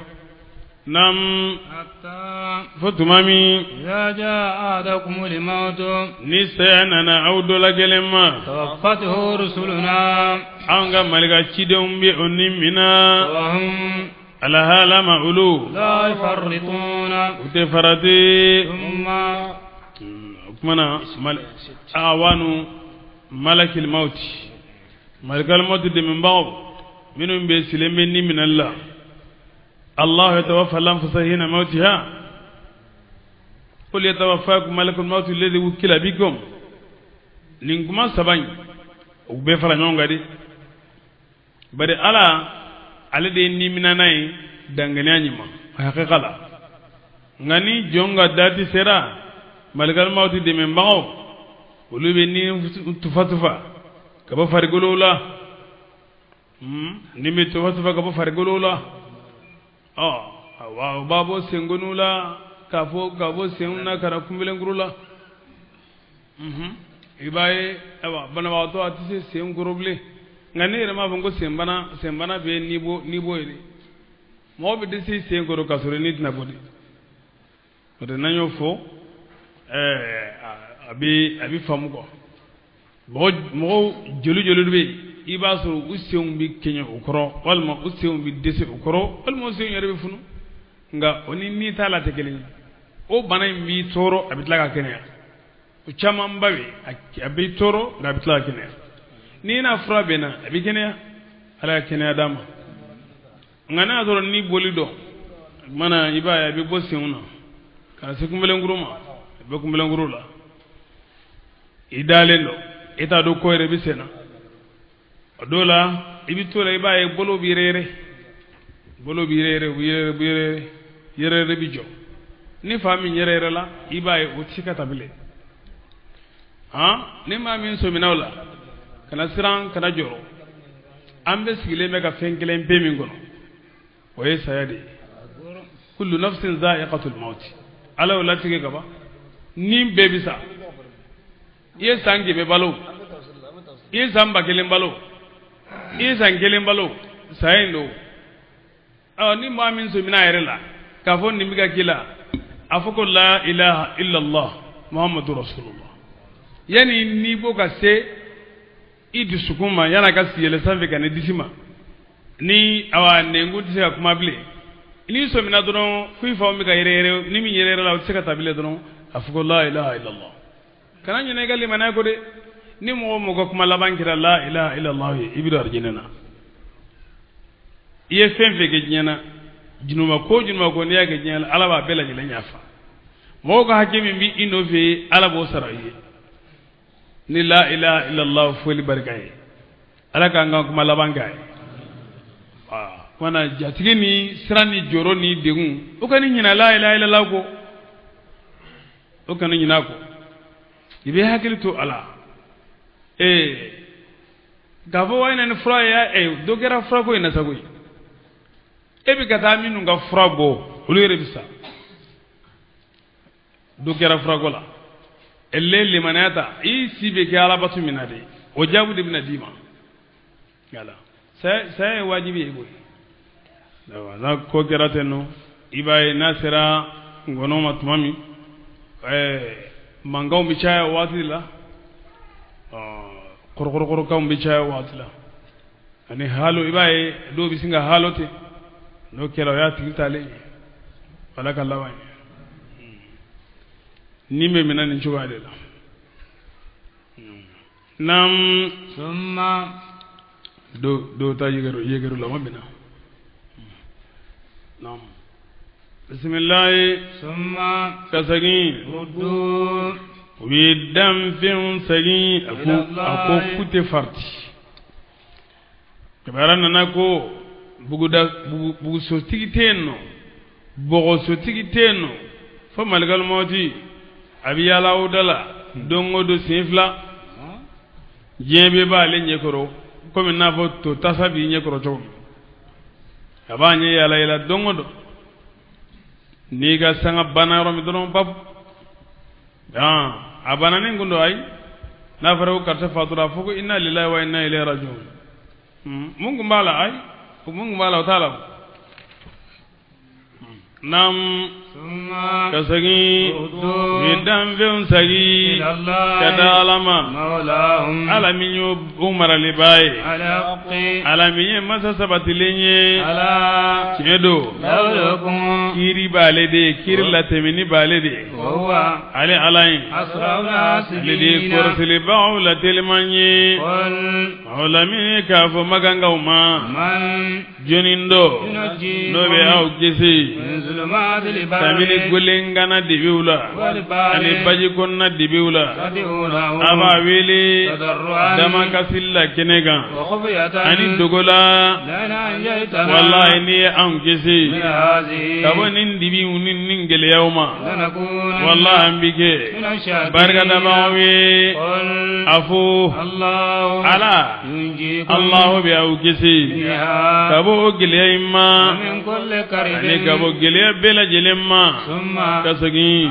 Naam, fo tuma min idha jaa ahadakumul mautu ni saya nana aw dɔ la kelen ma, tawaffatuhu rusuluna anw ka malika cidenw bɛ o ni mina, wa hum alahala ma olu la yufarrituna u tɛ farati. Thumma o kuma na awanu malakil mauti, malikal mauti dɛmɛbagaw minnu bɛ silen bɛ ni minɛli la. Allah yatawaffa al-anfusa hina mautiha qul yatawaffakum malakul mauti alladhi wukila bikum. Nin kuma saba in u bɛɛ fara ɲɔgɔn kan de. Bari ala ale de ye niminana ye danganiya ɲuman hakika la. Nka ni jɔn ka dati sera, malikal mauti dɛmɛbagaw olu bɛ ni tufa tufa ka bɔ farikolo la. Ni bɛ tufa tufa ka bɔ farikolo la, o b'a bɔ senkoniw la k'a fɔ ka bɔ senw na ka na kunbelenkuru la. I b'a ye ayiwa banabagatɔ a tɛ se sen kɔrɔ bilen. Nka ne yɛrɛ m'a fɔ ko senbana bɛ ni bɔ ye dɛ. Mɔgɔ bɛ dɛsɛ sen kɔrɔ k'a sɔrɔ ni tɛna bɔ de. O tɛ n'an y'o fɔ a bɛ faamu quoi. Mɔgɔw joli joli bɛ yen, i b'a sɔrɔ u senw bɛ kɛɲɛ o kɔrɔ, walima u senw bɛ dɛsɛ o kɔrɔ, walima u senw yɛrɛ bɛ funu. Nka o ni ni t'a la tɛ kelen ye. O bana in b'i tɔɔrɔ, a bɛ tila ka kɛnɛya. O camanba bɛ yen, a b'i tɔɔrɔ nka a bɛ tila ka kɛnɛya. N'i n'a fura bɛnna, a bɛ kɛnɛya. Ala ka kɛnɛya d'a ma. Nka n'a y'a sɔrɔ ni boli dɔn, o tuma na i b'a ye a bɛ bɔ senw na ka na se kunbelenkuru ma, a bɛ kunbelenkuru la. I dalen don, e t'a dɔn ko yɛrɛ bɛ sen na. O dɔw la i bɛ t'o la, i b'a ye bolo bɛ yɛrɛ yɛrɛ, bolo bɛ yɛrɛ yɛrɛ, u bɛ yɛrɛ yɛrɛ, yɛrɛ yɛrɛ bɛ jɔ. Ni fa min yɛrɛ yɛrɛ la, i b'a ye o tɛ se ka ta bilen. Ni maa min sɔmina o la, kana siran, kana jɔrɔ. An bɛ sigilen bɛ ka fɛn kelen pe min kɔnɔ, o ye saya de ye. Kullu nafsin za'iqatul maut. Ala y'o latigɛ ka ban. Ni bɛɛ bɛ sa. I ye san 100 balo, i ye san 1000 balo, i ye san 1 balo, saya in don. Ni maa min sɔmina a yɛrɛ la k'a fɔ nin bɛ ka k'i la, a fɔ ko la ilaha illallah muhammadu rasulullah. Yanni n'i b'o ka se i dusukun ma, yan'a ka yɛlɛ sanfɛ ka na disi ma, ni awa nɛnkun tɛ se ka kuma bilen, n'i sɔmina dɔrɔn ko i fa bɛ ka yɛrɛ yɛrɛ, ni min yɛrɛ yɛrɛ la o tɛ se ka ta bilen dɔrɔn, a fɔ ko la ilaha illallah. Kana ɲinɛ i ka limaniya kɔ dɛ. Ni mɔgɔ o mɔgɔ kuma laban kɛra la ilaha illallah ye, i bɛ don arijinɛ na. I ye fɛn fɛn kɛ diɲɛ na, junuba ko n'i y'a kɛ diɲɛ na, Ala b'a bɛɛ lajɛlen yafa. Mɔgɔw ka hakɛ min b'i nɔfɛ, Ala b'o sara i ye ni la ilaha illallah foli barika ye. Ala k'an ka kuma laban k'a ye. Kumana jatigi ni siran ni jɔrɔ ni degun, o kana ɲinɛ la ilaha illallah kɔ, o kana ɲinɛ a kɔ. I bɛ hakili to a la. K'a fɔ wa na ni fura ye, dɔ kɛra furako in na sa koyi. E bɛ ka taa minnu ka fura bɔ olu yɛrɛ bɛ sa. Dɔ kɛra furako la. Elle limaniya ta i si bɛ kɛ alabato min na de o jaabi de bɛna d'i ma. Wala saya ye wajibi ye koyi. N'a ko kɛra ten nɔ i b'a ye n'a sera ngɔnɔ ma tuma min mankanw bɛ caya o waati la kɔrɔkɔrɔkɔrɔkanw bɛ caya o waati la ani halo i b'a ye dɔw bɛ sin ka halo ten n'o kɛra o y'a tigi taalen ye ala ka laban ye ni bɛ minɛ nin cogoya de la. Naam. Summa. Dɔw ta yɛgɛrɛ la ma bɛna. Naam. Bisimilayi. Summa. Ka segin. Ruddu. U ye danfɛnw segin a ko k'u tɛ farati. Kibaruya nana ko bugusotigi tɛ yen nɔ bɔgɔsotigi tɛ yen nɔ fo malikal mɔti a bɛ yaala o da la don o don sen fila diɲɛ bɛɛ b'ale ɲɛkɔrɔ komi n'a fɔ to tasa b'i ɲɛkɔrɔ cogo min a b'a ɲɛ yaala yaala don o don n'i ka sanga banna yɔrɔ min dɔrɔn babu a banna ni kun don ayi n'a fɔra ko karisa fatura a fɔ ko inna lillahi wa inna ilayhi rajiun mun kun b'a la ayi mun kun b'a la o t'a la. Naam. Ka segin u ye danfɛnw segin ka da Ala ma Ala min y'o maralibaa ye Ala min ye masa sabatilen ye tiɲɛ don kiiri b'ale de ye kiiri latɛmɛni b'ale de ye ale Ala ye ale de ye kɔrɔsilibagaw la teliman ye o la min k'a fɔ makankaw ma jɔnni dɔ n'o bɛ aw kisi kabini golengana dibiw la ani baji kɔnɔna dibiw la a b'a wele damakasili la kɛnɛ kan ani dogo la walahi n'i ye anw kisi ka bɔ nin dibiw ni nin gɛlɛyaw ma walahi an bi kɛ barikadabagaw ye a fɔ Ala Alahu bɛ aw kisi ka bɔ o gɛlɛya in ma ani ka bɔ gɛlɛya bɛɛ lajɛlen ma ka segin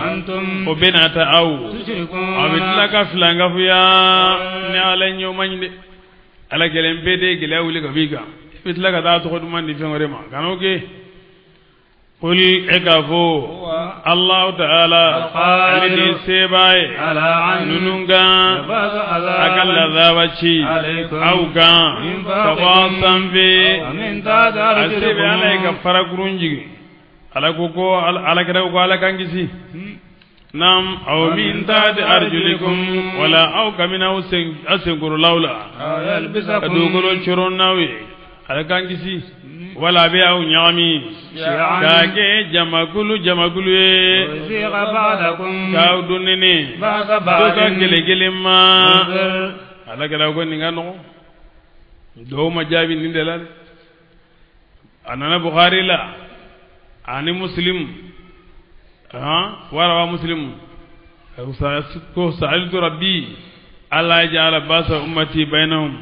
o bɛ na ta aw aw bɛ tila ka filankafoya ni Ala ɲɛ o man ɲi dɛ Ala kelen bɛɛ de ye gɛlɛya wuli ka b'i kan i bɛ tila ka taa tɔgɔ duman di fɛn wɛrɛ ma kan'o kɛ. Qul e k'a fɔ Alahu taala ale de ye sebaa ye ninnu kan a ka lazaba ci aw kan ka bɔ aw sanfɛ a se bɛ Ala ye ka farakurun jigin Ala ko ko Ala kira ko Ala k'an kisi naam aw min tahti arjulikum wala aw kabini aw senkɔrɔlaw la ka dugukolo coron n'aw ye Ala k'an kisi wala a bɛ aw ɲagami k'a kɛ jamakulu jamakulu ye k'aw don nɛnɛ dɔ ka kɛlɛ kelen ma Ala kira ko nin ka nɔgɔn dɔw ma jaabi nin de la dɛ a nana Bukhari la ani Muslim warawa Muslim ko sa'altu rabbi alla yaj'ala ba'sa ummati bainahum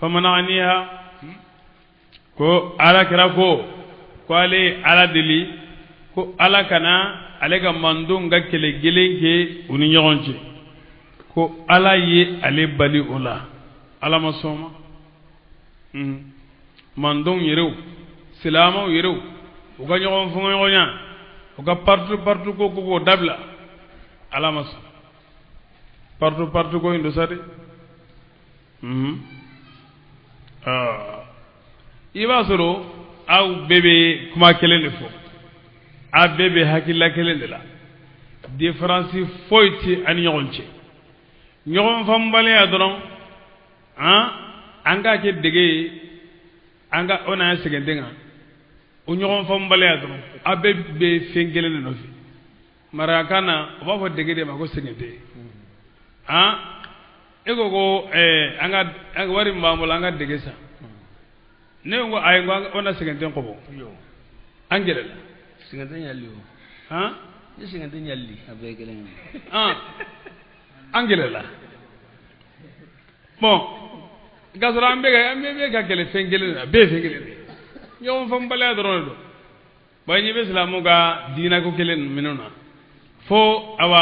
famana'aniha ko Ala kira ko ko ale Ala deli ko Ala kana ale ka mandenw ka kɛlɛ gɛlɛn kɛ u ni ɲɔgɔn cɛ ko Ala ye ale bali o la Ala ma sɔn ma mandenw yɛrɛw silamɛw yɛrɛw u ka ɲɔgɔn fɔɲɔgɔnya u ka parti parti ko k'o dabila Ala ma sɔn parti parti ko in don sa dɛ i b'a sɔrɔ aw bɛɛ bɛ kuma kelen de fɔ aw bɛɛ bɛ hakilila kelen de la différence foyi tɛ an ni ɲɔgɔn cɛ ɲɔgɔn faamubaliya dɔrɔn an k'a kɛ dege ye an ka o n'an sɛgɛn den kan o ɲɔgɔn faamubaliya dɔrɔn aw bɛɛ bɛ fɛn kelen de nɔfɛ marakakan na u b'a fɔ dege de ma ko sɛgɛn den e ko ko an ka wari min b'an bolo an ka dege san ne ko ayi ko o na sɛgɛn den kɔbɔ an gɛrɛla sɛgɛn den yali o ni sɛgɛn den yali a bɛɛ kelen ye an gɛrɛla bon k'a sɔrɔ an bɛɛ ka kɛlɛ fɛn kelen de la bɛɛ ye fɛn kelen de ye ɲɔgɔn faamubaliya dɔrɔn de don. Bon ɲɛ bɛ silamɛw ka diinɛ ko kelen minnu na fo awa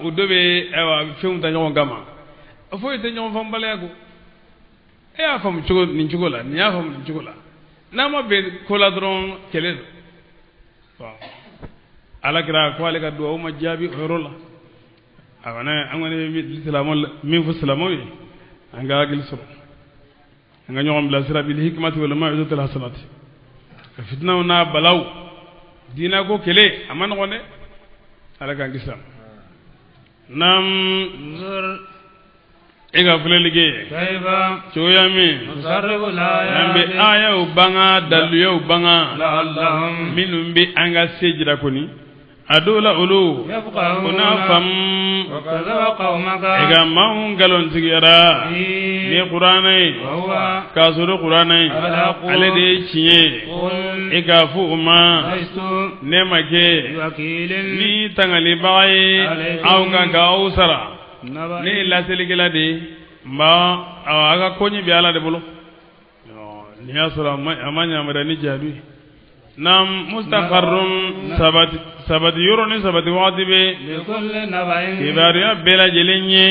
u dɔ bɛ awa fɛnw ta ɲɔgɔn kama foyi tɛ ɲɔgɔn faamubaliya ko e y'a faamu cogo nin cogo la nin y'a faamu nin cogo la n'a ma bɛn ko la dɔrɔn kɛlɛ don. Ala kira ko ale ka duwawu ma jaabi o yɔrɔ la. A kɔni an kɔni bɛ silamɛw min fɔ silamɛw ye an ka hakili sɔrɔ an ka ɲɔgɔn bilasira bil hikmati wal maw'izatil hasanati. Fitinaw n'a balaw diinɛ ko kɛlɛ a ma nɔgɔn dɛ. Ala k'an kisi a ma. Naam e ka filɛli kɛ cogoya min an bɛ ayaw banga daliluyaw banga minnu bɛ an ka se jira kɔni a dɔw la olu o n'a faamu e ka maaw nkalontigiyara ni kuranɛ ye k'a sɔrɔ kuranɛ ye ale de ye tiɲɛ ye e k'a fɔ u ma ne ma kɛ ni tangalibaga ye aw kan k'aw sara ne ye laselikɛla de ye nka a ka koɲɛ bɛ Ala de bolo n'i y'a sɔrɔ a ma yamaruya ni jaabi ye. Naam mustaqarrun sabati sabati yɔrɔ ni sabati waati bɛ kibaruya bɛɛ lajɛlen ye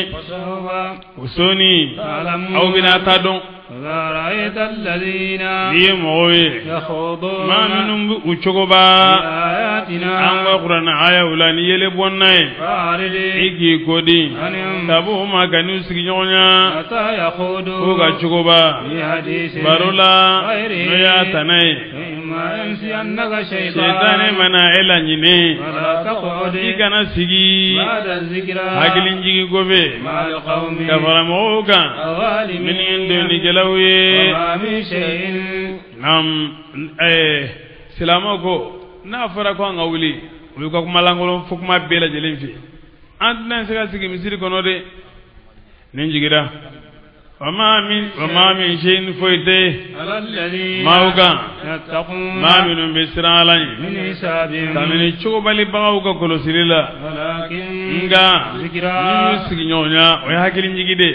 o sɔnni aw bɛna ta dɔn. N'i ye mɔgɔw ye maa minnu bɛ u cogoba an ka kuranɛ ayaw la ni yɛlɛ bɔnna ye i k'i ko di ka bɔ u ma ka n'u sigiɲɔgɔnya k'u ka cogoba baro la n'o y'a tana ye. Sɛtanɛ mana e laɲinɛ i kana sigi hakilijigin kɔfɛ ka fara mɔgɔw kan minnu ye dɔnnikɛlaw ye. Naam silamɛw ko n'a fɔra ko an ka wuli u y'u ka kumalankolon fɔ kuma bɛɛ lajɛlen fɛ an tɛna se ka sigi misiri kɔnɔ dɛ. Nin jigira wa ma min shay'in foyi tɛ maaw kan maa minnu bɛ siran Ala ɲɛ kabini cogobalibagaw ka kɔlɔsili la nka n'u y'u sigiɲɔgɔnya o ye hakilijigin de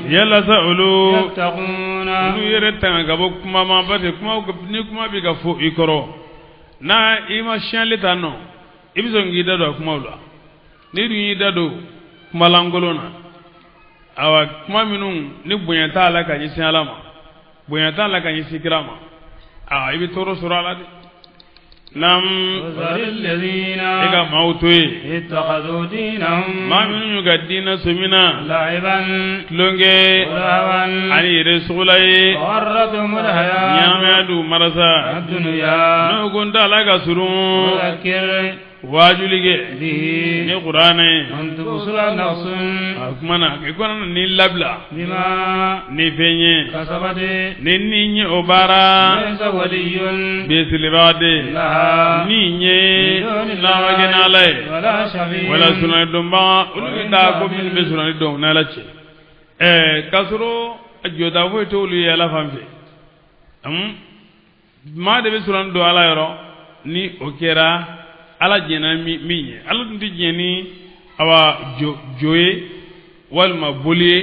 ye yalasa olu olu yɛrɛ tanga ka bɔ kuma ma parce que kuma ni kuma bɛ ka fɔ i kɔrɔ n'a i ma siyɛnli ta nɔ i bɛ sɔn k'i da don a kumaw la n'i dun y'i da don kumalankolon na awa kuma minnu ni bonya t'a la ka ɲɛsin Ala ma bonya t'a la ka ɲɛsin kira ma awa i bɛ tɔɔrɔ sɔrɔ a la dɛ. Naam e ka maaw to yen maa minnu y'u ka diinɛ sɔmina tulonkɛ ani yɛrɛ sogola ye ɲaamaya d'u marasa n'u ko n t'a la ka surun waajuli kɛ ni kuranɛ ye a kuma na i kana ni labila ni fɛn ye ni ni ye o baara bisilibaga de ni ye n'a ma kɛ n'Ala ye wala surunali dɔnbaga olu bɛ taa ko minnu bɛ surunali dɔn n'Ala cɛ k'a sɔrɔ jɔda foyi t'olu ye Ala fan fɛ maa de bɛ surunali dɔn Ala yɔrɔ ni o kɛra Ala jɛnna min ye Ala dun tɛ jɛn ni awa jo ye walima boli ye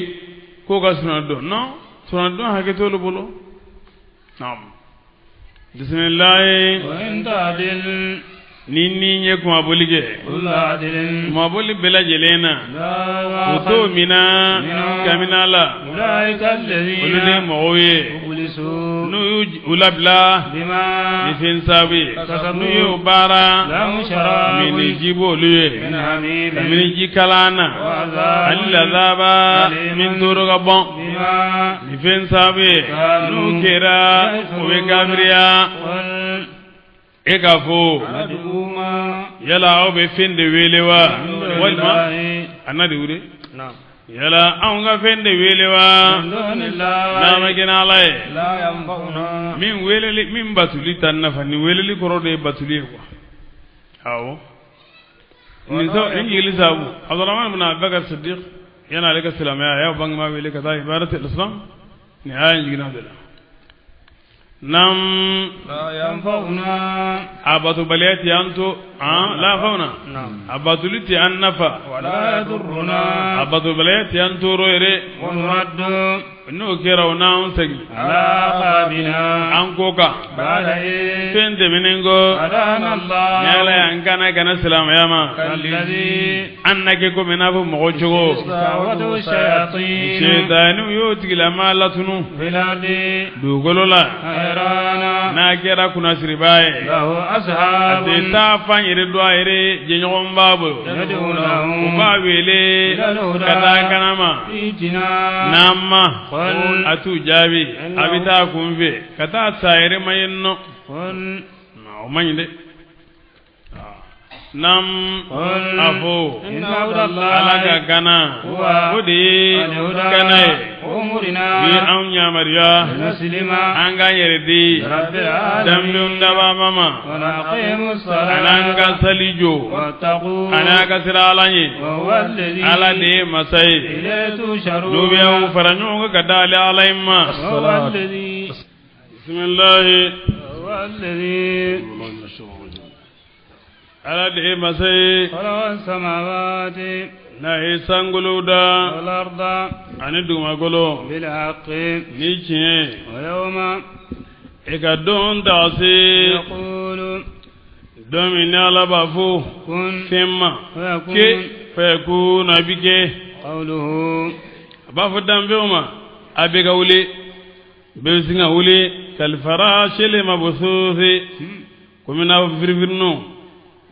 k'o ka surunali dɔn non surunali dɔn hakɛ t'olu bolo. Naam bisimilayi ni ni ye kumaboli kɛ kumaboli bɛɛ lajɛlen na o t'o mina kamina la olu de ye mɔgɔw ye n'u y'u labila ni fɛn sababu ye n'u y'o baara min ji b'olu ye kabini ji kalan na ani lazaba min tɔɔrɔ ka bɔn ni fɛn sababu ye n'u kɛra u bɛ kafiriya. E k'a fɔ yala aw bɛ fɛn de wele wa walima a na de wele yala anw ka fɛn de wele wa n'a ma kɛ n'Ala ye min weleli min batuli ta nafa ni weleli kɔrɔ de ye batuli ye quoi awɔ nin jigili sababu Abdurahman ibn Abubakar Siddiq yanni ale ka silamɛya a y'a bangebaa wele ka taa ibadatul islam ni aya in jiginna de la. Naam a batobaliya tɛ an to la yanfa'una a batoli tɛ an nafa a batobaliya tɛ an tɔɔrɔ yɛrɛ. N'o kɛra o n'anw segin an ko kan fɛn tɛmɛnen kɔ ni Ala y'an kana ka na silamɛya ma an na kɛ komi n'a fɔ mɔgɔ cogo sɛtaaniw y'o tigilama latunu dugukolo la n'a kɛra kunnasiribaa ye a tɛ taa fan yɛrɛ dɔn a yɛrɛ jɛɲɔgɔn b'a bolo u b'a wele ka taa kana ma n'an ma a t'u jaabi a bɛ taa kun fɛ ka taa sa yɛrɛ ma yen nɔ o man ɲi dɛ. Nam a fɔ Ala ka kana o de ye kana ye bi anw yamaruya an k'an yɛrɛ di danfɛnw dabama ma an'an ka sali jɔ an'an ka siran Ala ɲɛ Ala de ye masa ye n'u bɛ aw fara ɲɔgɔn kan ka da ale Ala in ma. Bisimilahi. Ala de ye masa ye n'a ye sankolow da ani dugumakolo ni tiɲɛ e ka don ta se don min ni Ala b'a fɔ fɛn ma ke fayakun a bɛ kɛ a b'a fɔ danfɛnw ma a bɛ ka wuli bɛɛ bɛ sin ka wuli kalifarashi limabsusi komi n'a fɔ firifirinin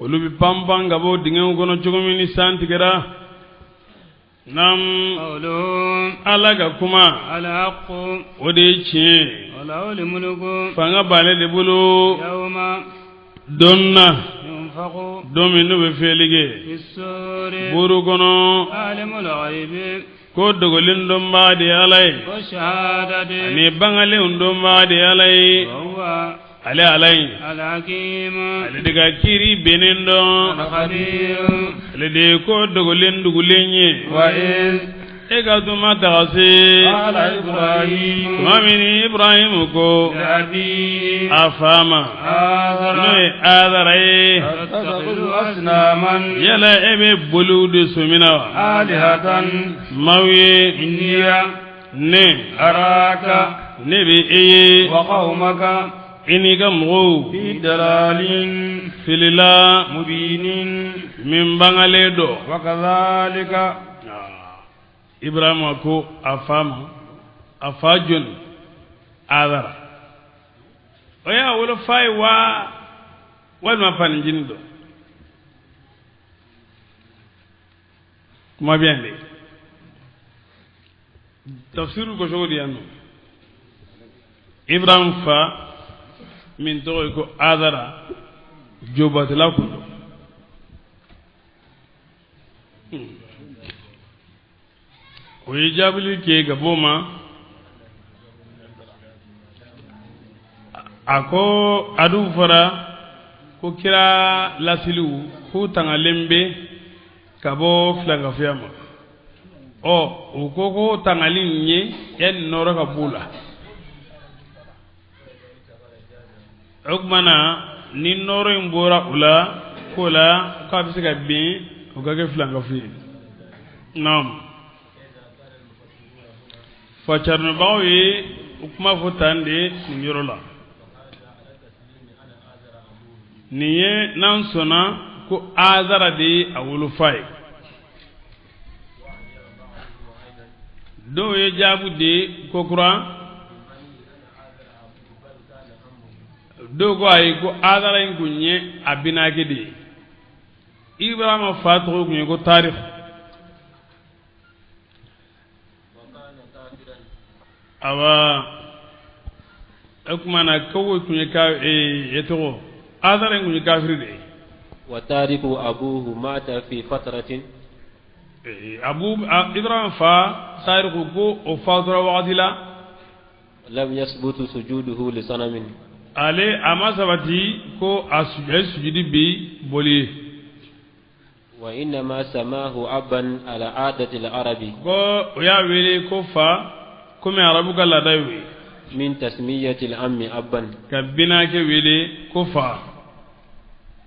olu bɛ panpan ka bɔ dingɛw kɔnɔ cogo min ni san tigɛra. Naam Ala ka kuma o de ye tiɲɛ ye fanga b'ale de bolo don na don min n'u bɛ fiyɛli kɛ buru kɔnɔ ko dogolen dɔnbaa de ye Ala ye ani bangalenw dɔnbaa de ye Ala ye. Ale Ala ye ale de ka kiiri bɛnnen dɔn ale de ye ko dogolen dugulen ye e ka tuma taga se tuma min ni Ibrahimu ko a fa ma n'o ye Azara ye yala e bɛ boliw de sɔmina wa maaw ye ne ne bɛ e ye i n'i ka mɔgɔw filila min bangalen dɔ Ibrahima ko a fa ma a fa jɔni Azara o y'a wolofa ye wa walima fanicinin dɔ kuma bɛ yan dɛ tafsiru ko cogo di yan nɔ Ibrahim fa min tɔgɔ ye ko Azara jobatila kun don o ye jaabili kɛ ka b'o ma a ko a dun fɔra ko kira lasiliw k'u tangalen bɛ ka bɔ filankafoya ma ɔ u ko ko tangali in ye yanni nɔɔrɔ ka b'u la o tuma na ni nɔɔrɔ in bɔra u la k'o la k'a bɛ se ka bin o ka kɛ filankafo ye naam facarinibagaw ye o kuma fɔ tan de nin yɔrɔ la nin ye n'an sɔnna ko Azara de ye a wolofa ye dɔw ye jaabu di ko kura dɔw ko ayi ko Azara in kun ye a binakɛ de ye Ibrahima fa tɔgɔ kun ye ko Tarikh awa o tuma na ko tun ye ka e tɔgɔ Azara in kun ye kafiri de ye wa tariku abuhu mata fi fatratin abu Ibrahima fa Tariku ko o fatura wagati la lam yasbutu sujuduhu li sanamin ale a ma sabati ko a sujudi bi boli ye wa innama samahu aban ala adati al-arabi ko o y'a wele ko fa komi arabu ka laada y'o ye min tasmiyati al-ammi aban ka binakɛ wele ko fa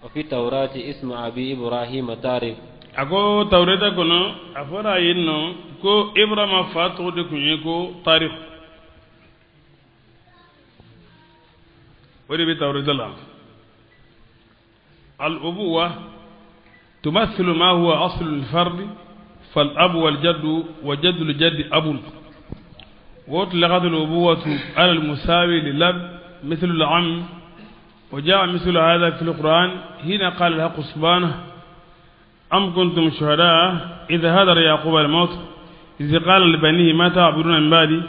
wa fi tawrati ismu abi Ibrahima Tarikh. A ko Tawureta kɔnɔ a fɔra yen nɔ ko Ibrahima fa tɔgɔ de tun ye ko Tariku o de bɛ Tawureta la. Al-ubuwa tumathilu ma huwa aslu al-fardi fal-abu wal-jaddu wa jaddu al-jaddi abun wa utlaqat al-ubuwatu ala al-musawi lil-ab mithlu al-am wa jaa mithlu hadha fi al-Qur'an hina qala al-haqq subhanahu أم كنتم شهداء إذا هدر يعقوب الموت إذ قال لبنيه ما تعبدون من بعدي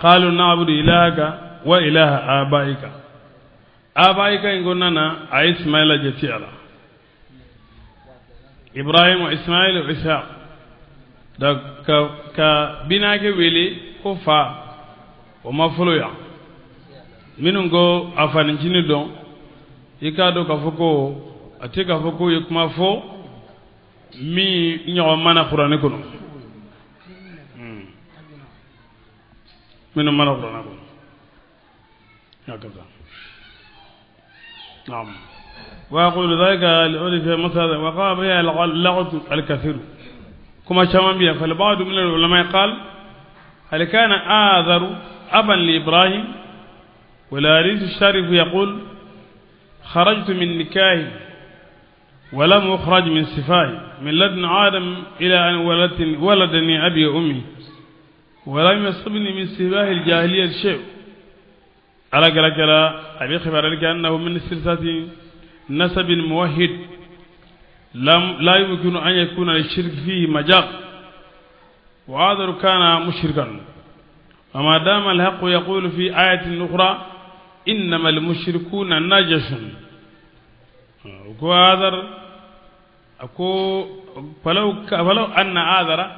قالوا نعبد إلهك وإله آبائك آبائك إن قلنا إسماعيل جتي على إبراهيم وإسماعيل وإسحاق ka binakɛ wele ko fa o ma fɔlɔ yan minnu ko a fanincinin dɔn i k'a dɔn k'a fɔ ko a tɛ k'a fɔ k'o ye kuma fɔ min ɲɔgɔn mana kuranɛ kɔnɔ minnu mana kuranɛ kɔnɔ هكذا. نعم. وأقول ذلك لأولي في مسألة وقع بها اللغط الكثير كما شمم بها. فالبعض من العلماء قال هل كان آذر أبا لإبراهيم؟ والحديث الشريف يقول خرجت من نكاحي ولم أخرج من سفاهي من لدن آدم إلى أن ولدني أبي وأمي ولم يصبني من سفاه الجاهلية شيء. على كلا أبي خبر لك أنه من سلسلة نسب موحد لا يمكن أن يكون للشرك فيه مجال، وآذر كان مشركا. وما دام الحق يقول في آية أخرى إنما المشركون نجس، وآذر فلو أن آذر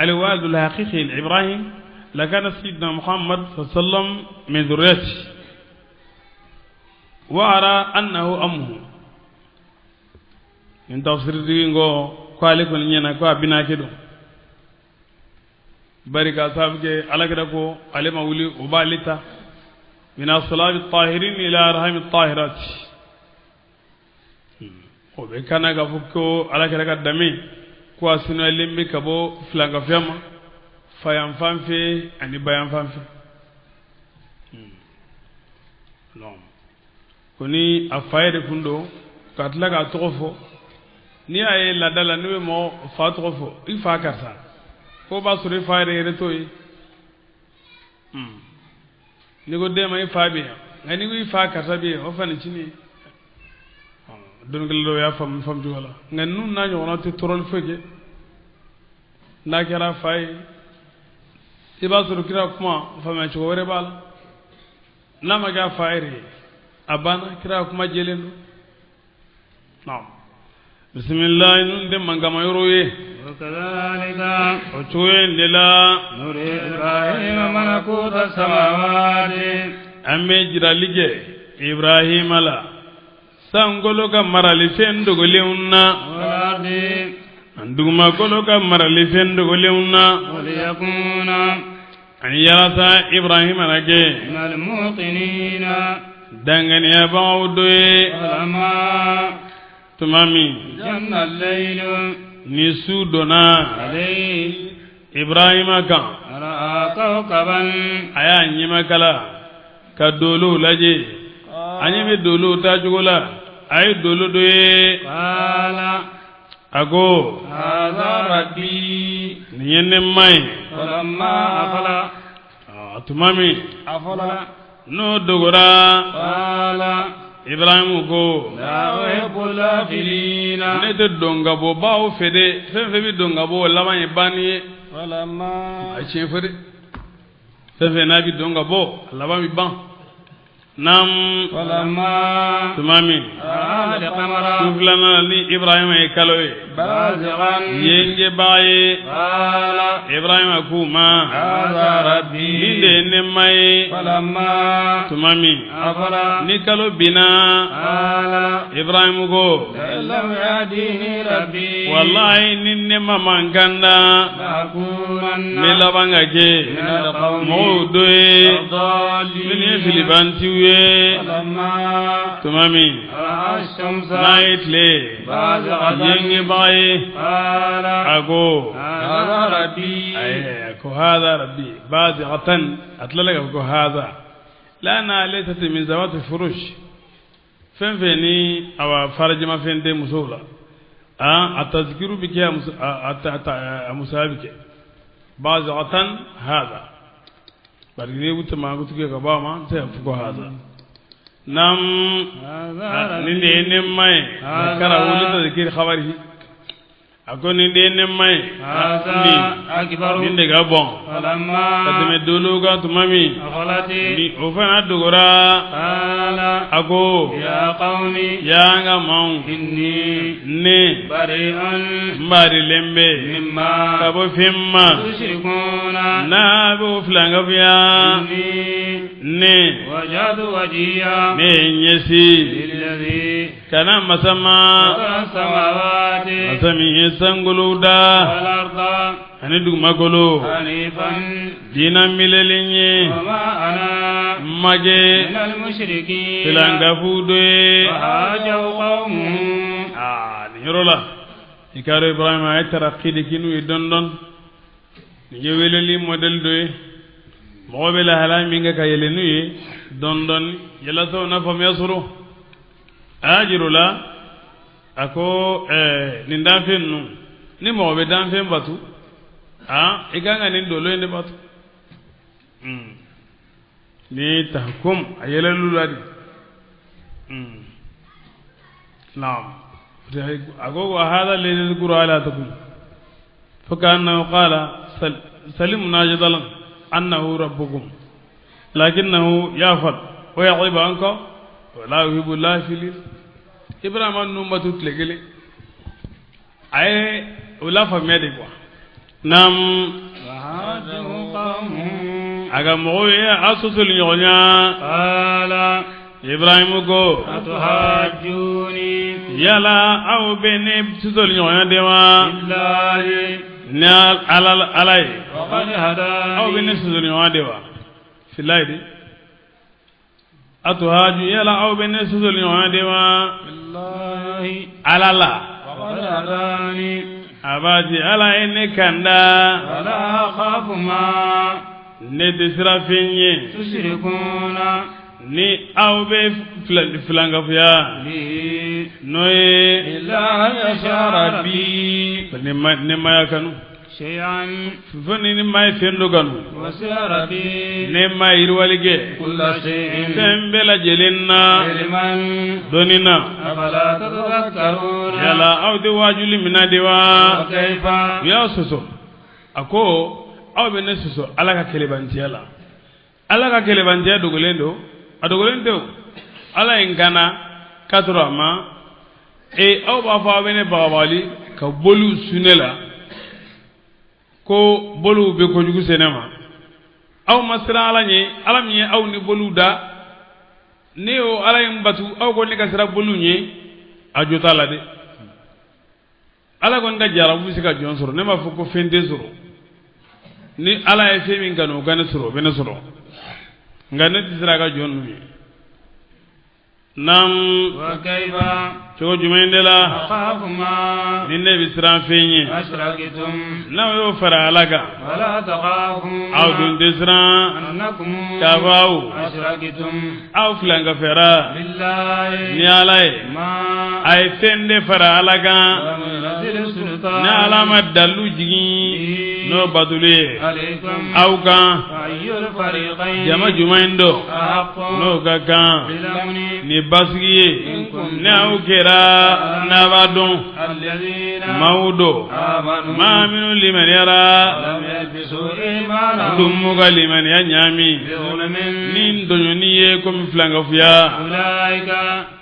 الوالد الحقيقي لإبراهيم لكان سيدنا محمد صلى الله عليه وسلم من ذريته، وأرى أنه أمه. من تفسير دينغو قال كن نينا كو بنا كدو بركة صاحب کے الگ رکھو علم اولی وبالتا من الصلاب الطاهرين إلى أرحام الطاهرات. O bɛ kana k'a fɔ ko ala kɛra ka dame ko a sinuyalen bɛ ka bɔ filankafoya ma fa yan fan fɛ ani ba yan fan fɛ. Ko ni a fa yɛrɛ kun don ka tila k'a tɔgɔ fɔ, n'i y'a ye laada la n'u bɛ mɔgɔ fa tɔgɔ fɔ i fa karisa ko b'a sɔrɔ i fa yɛrɛ yɛrɛ t'o ye. N'i ko den ma i fa bɛ yan, nka n'i ko i fa karisa bɛ yen o fa nicinin ye. Dɔnnikɛla dɔw y'a faamu faamu cogo la, nka ninnu n'a ɲɔgɔnna tɛ tɔɔrɔli foyi kɛ. N'a kɛra fa ye i b'a sɔrɔ kira kuma faamuya cogo wɛrɛ b'a la. N'a ma kɛ a fa yɛrɛ ye a banna, kira kuma jɛlen don. Naam. Bisimilahi, ninnu tɛ mankama yɔrɔ ye. O cogo in de la an bɛ jirali kɛ Ibrahima la sankolo ka maralifɛn dogolenw na, dugumakolo ka maralifɛn dogolenw na, ani yalasa Ibrahima na kɛ danganiyabagaw dɔ ye. Tuma min ni su donna Ibrahima kan, a y'a ɲɛmakala ka dolow lajɛ, a ɲɛ bɛ dolow taacogo la, a ye dolo dɔ ye. A ko nin ye ne ma ye. Tuma min n'o dogora, Ibrahimu ko ne tɛ don ka bɔ baw fɛ dɛ, fɛn fɛn bɛ don ka bɔ o laban ye banni ye. A ye tiɲɛ fɔ dɛ, fɛn fɛn n'a bɛ don ka bɔ a laban bɛ ban. Naam. Tuma min su filanan ni Ibrahima ye kalo ye yengebaa ye, Ibrahima k'u ma nin de ye ne ma ye. Tuma min ni kalo binna, Ibrahima ko walahi ni ne ma man kan da n bɛ laban ka kɛ mɔgɔw dɔ ye minnu ye filibantiw ye. Tuma min n'a ye ye tile yengebaa ye a ko ko hada rabbi bazighatan a tilala ka fɔ ko hada lana laysat min zawati furush fɛn fɛn ni awa farajɛma fɛn tɛ musow la a tazkiru bɛ kɛ a musoya bɛ kɛ bazighatan hada bari ni wutama kutuke ka bɔ a ma n tɛ fɔ ko hada nam nin de ye ne ma ye kara wuli tazkiri khabari a ko nin de ye ne ma ye nin de ka bɔn ka tɛmɛ dolo kan tuma min ni o fana dogora a ko yaa n ka maaw ne n barilen bɛ ka bɔ fɛn ma n'a b'o filankafoya ne ne ye n ɲɛsin ka na masa ma masa min ye sankolow da ani dugumakolo diina milelen ye ma kɛ filankafu dɔ ye. Nin yɔrɔ la i k'a dɔn Ibrahima a ye taraki de kɛ n'u ye dɔɔni dɔɔni. Nin ye weleli modèle dɔ ye mɔgɔ bɛ lahalaya min kɛ ka yɛlɛ n'u ye dɔɔni dɔɔni yalasa u na faamuya sɔrɔ. A y'a jira o la a ko nin danfɛn ninnu ni mɔgɔ bɛ danfɛn batu i kan ka nin dolo in de batu ni tahkum a yɛlɛlu la de naam a ko wa hada alladhi yadhkuru alihatakum فكأنه قال سلمنا جدلا أنه ربكم لكنه يعفل ويعيب عنك ولا يحب الله في Ibrahima ninnu ma to tile kelen a ye o lafaamuya de quoi naam a ka mɔgɔw ye a sɔsɔli ɲɔgɔnya Ibrahima ko yala aw bɛ ne sɔsɔli ɲɔgɔnya de wa ni ala ye aw bɛ ne sɔsɔli ɲɔgɔnya de wa filayi de atuhaju yala aw bɛ ne sɔsɔli ɲɔgɔnya de wa ala la a b'a di ala ye ne kanda ne tɛ siran fɛn ye ni aw bɛ filankafoya n'o ye ne ma ya kanu fo ni ne ma ye fɛn dɔ kanu ne ma ye yiriwali kɛ fɛn bɛɛ lajɛlen na dɔnni na yala aw tɛ waajuli minɛ de wa u y'a sɔsɔ a ko aw bɛ ne sɔsɔ ala ka kelebantiya la ala ka kelebantiya dogolen don a dogolen tɛ o ala ye n kana k'a sɔrɔ a ma aw b'a fɔ aw bɛ ne bagabagali ka boliw su ne la ko boliw bɛ kojugu se ne ma aw ma siran ala ɲɛ ala min ye aw ni boliw da ne y'o ala ye n batu aw ko ne ka siran boliw ɲɛ a jo t'a la dɛ ala kɔni ka jarabu bɛ se ka jɔn sɔrɔ ne m'a fɔ ko fɛn tɛ sɔrɔ ni ala ye fɛn min kanu o ka ne sɔrɔ o bɛ ne sɔrɔ nka ne tɛ siran a ka jɔn ninnu ye. Naam cogo jumɛn de la ni ne bɛ siran fɛn ye n'aw y'o fara ala kan aw dun tɛ siran k'a fɔ aw aw filankafɛra ni ala ye a ye fɛn de fara ala kan ni ala ma dalu jigin n'o batuli ye aw kan jama jumɛn don n'o ka kan ni basigi ye ni aw kɛra n'a b'a dɔn maaw don maa minnu limaniyara dun m'u ka limaniya ɲaami ni dɔɲɔni ye komi filankafoya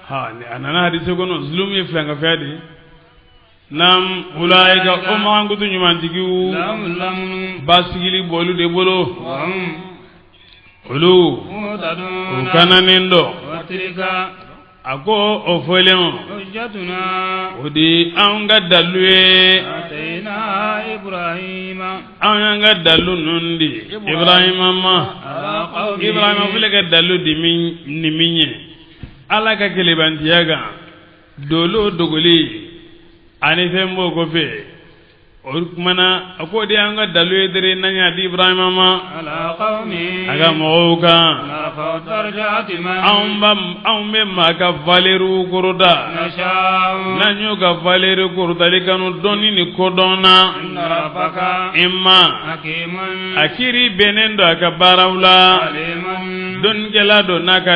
ha a nana hadise kɔnɔ zulumu ye filankafoya de ye nam ulaika o mankutu ɲumantigiw basigili b'olu de bolo olu u kananen don a ko o fɔlen o di anw ka dalu ye anw y'an ka dalu ninnu di Ibrahima ma Ibrahima filɛ ka dalu di ni min ye ala ka kelebantiya kan Dolo dogoli ani fɛn b'o kɔfɛ, o kumana a k'o de y'an ka dalu ye dere n'an y'a di Ibrahima ma a ka mɔgɔw kan. Anw bɛ maa ka valeur kɔrɔta n'an y'o ka valeur kɔrɔtali kanu dɔnni ni kodɔn na. I ma a kiiri bɛnnen don a ka baaraw la, dɔnnikɛla don n'a ka.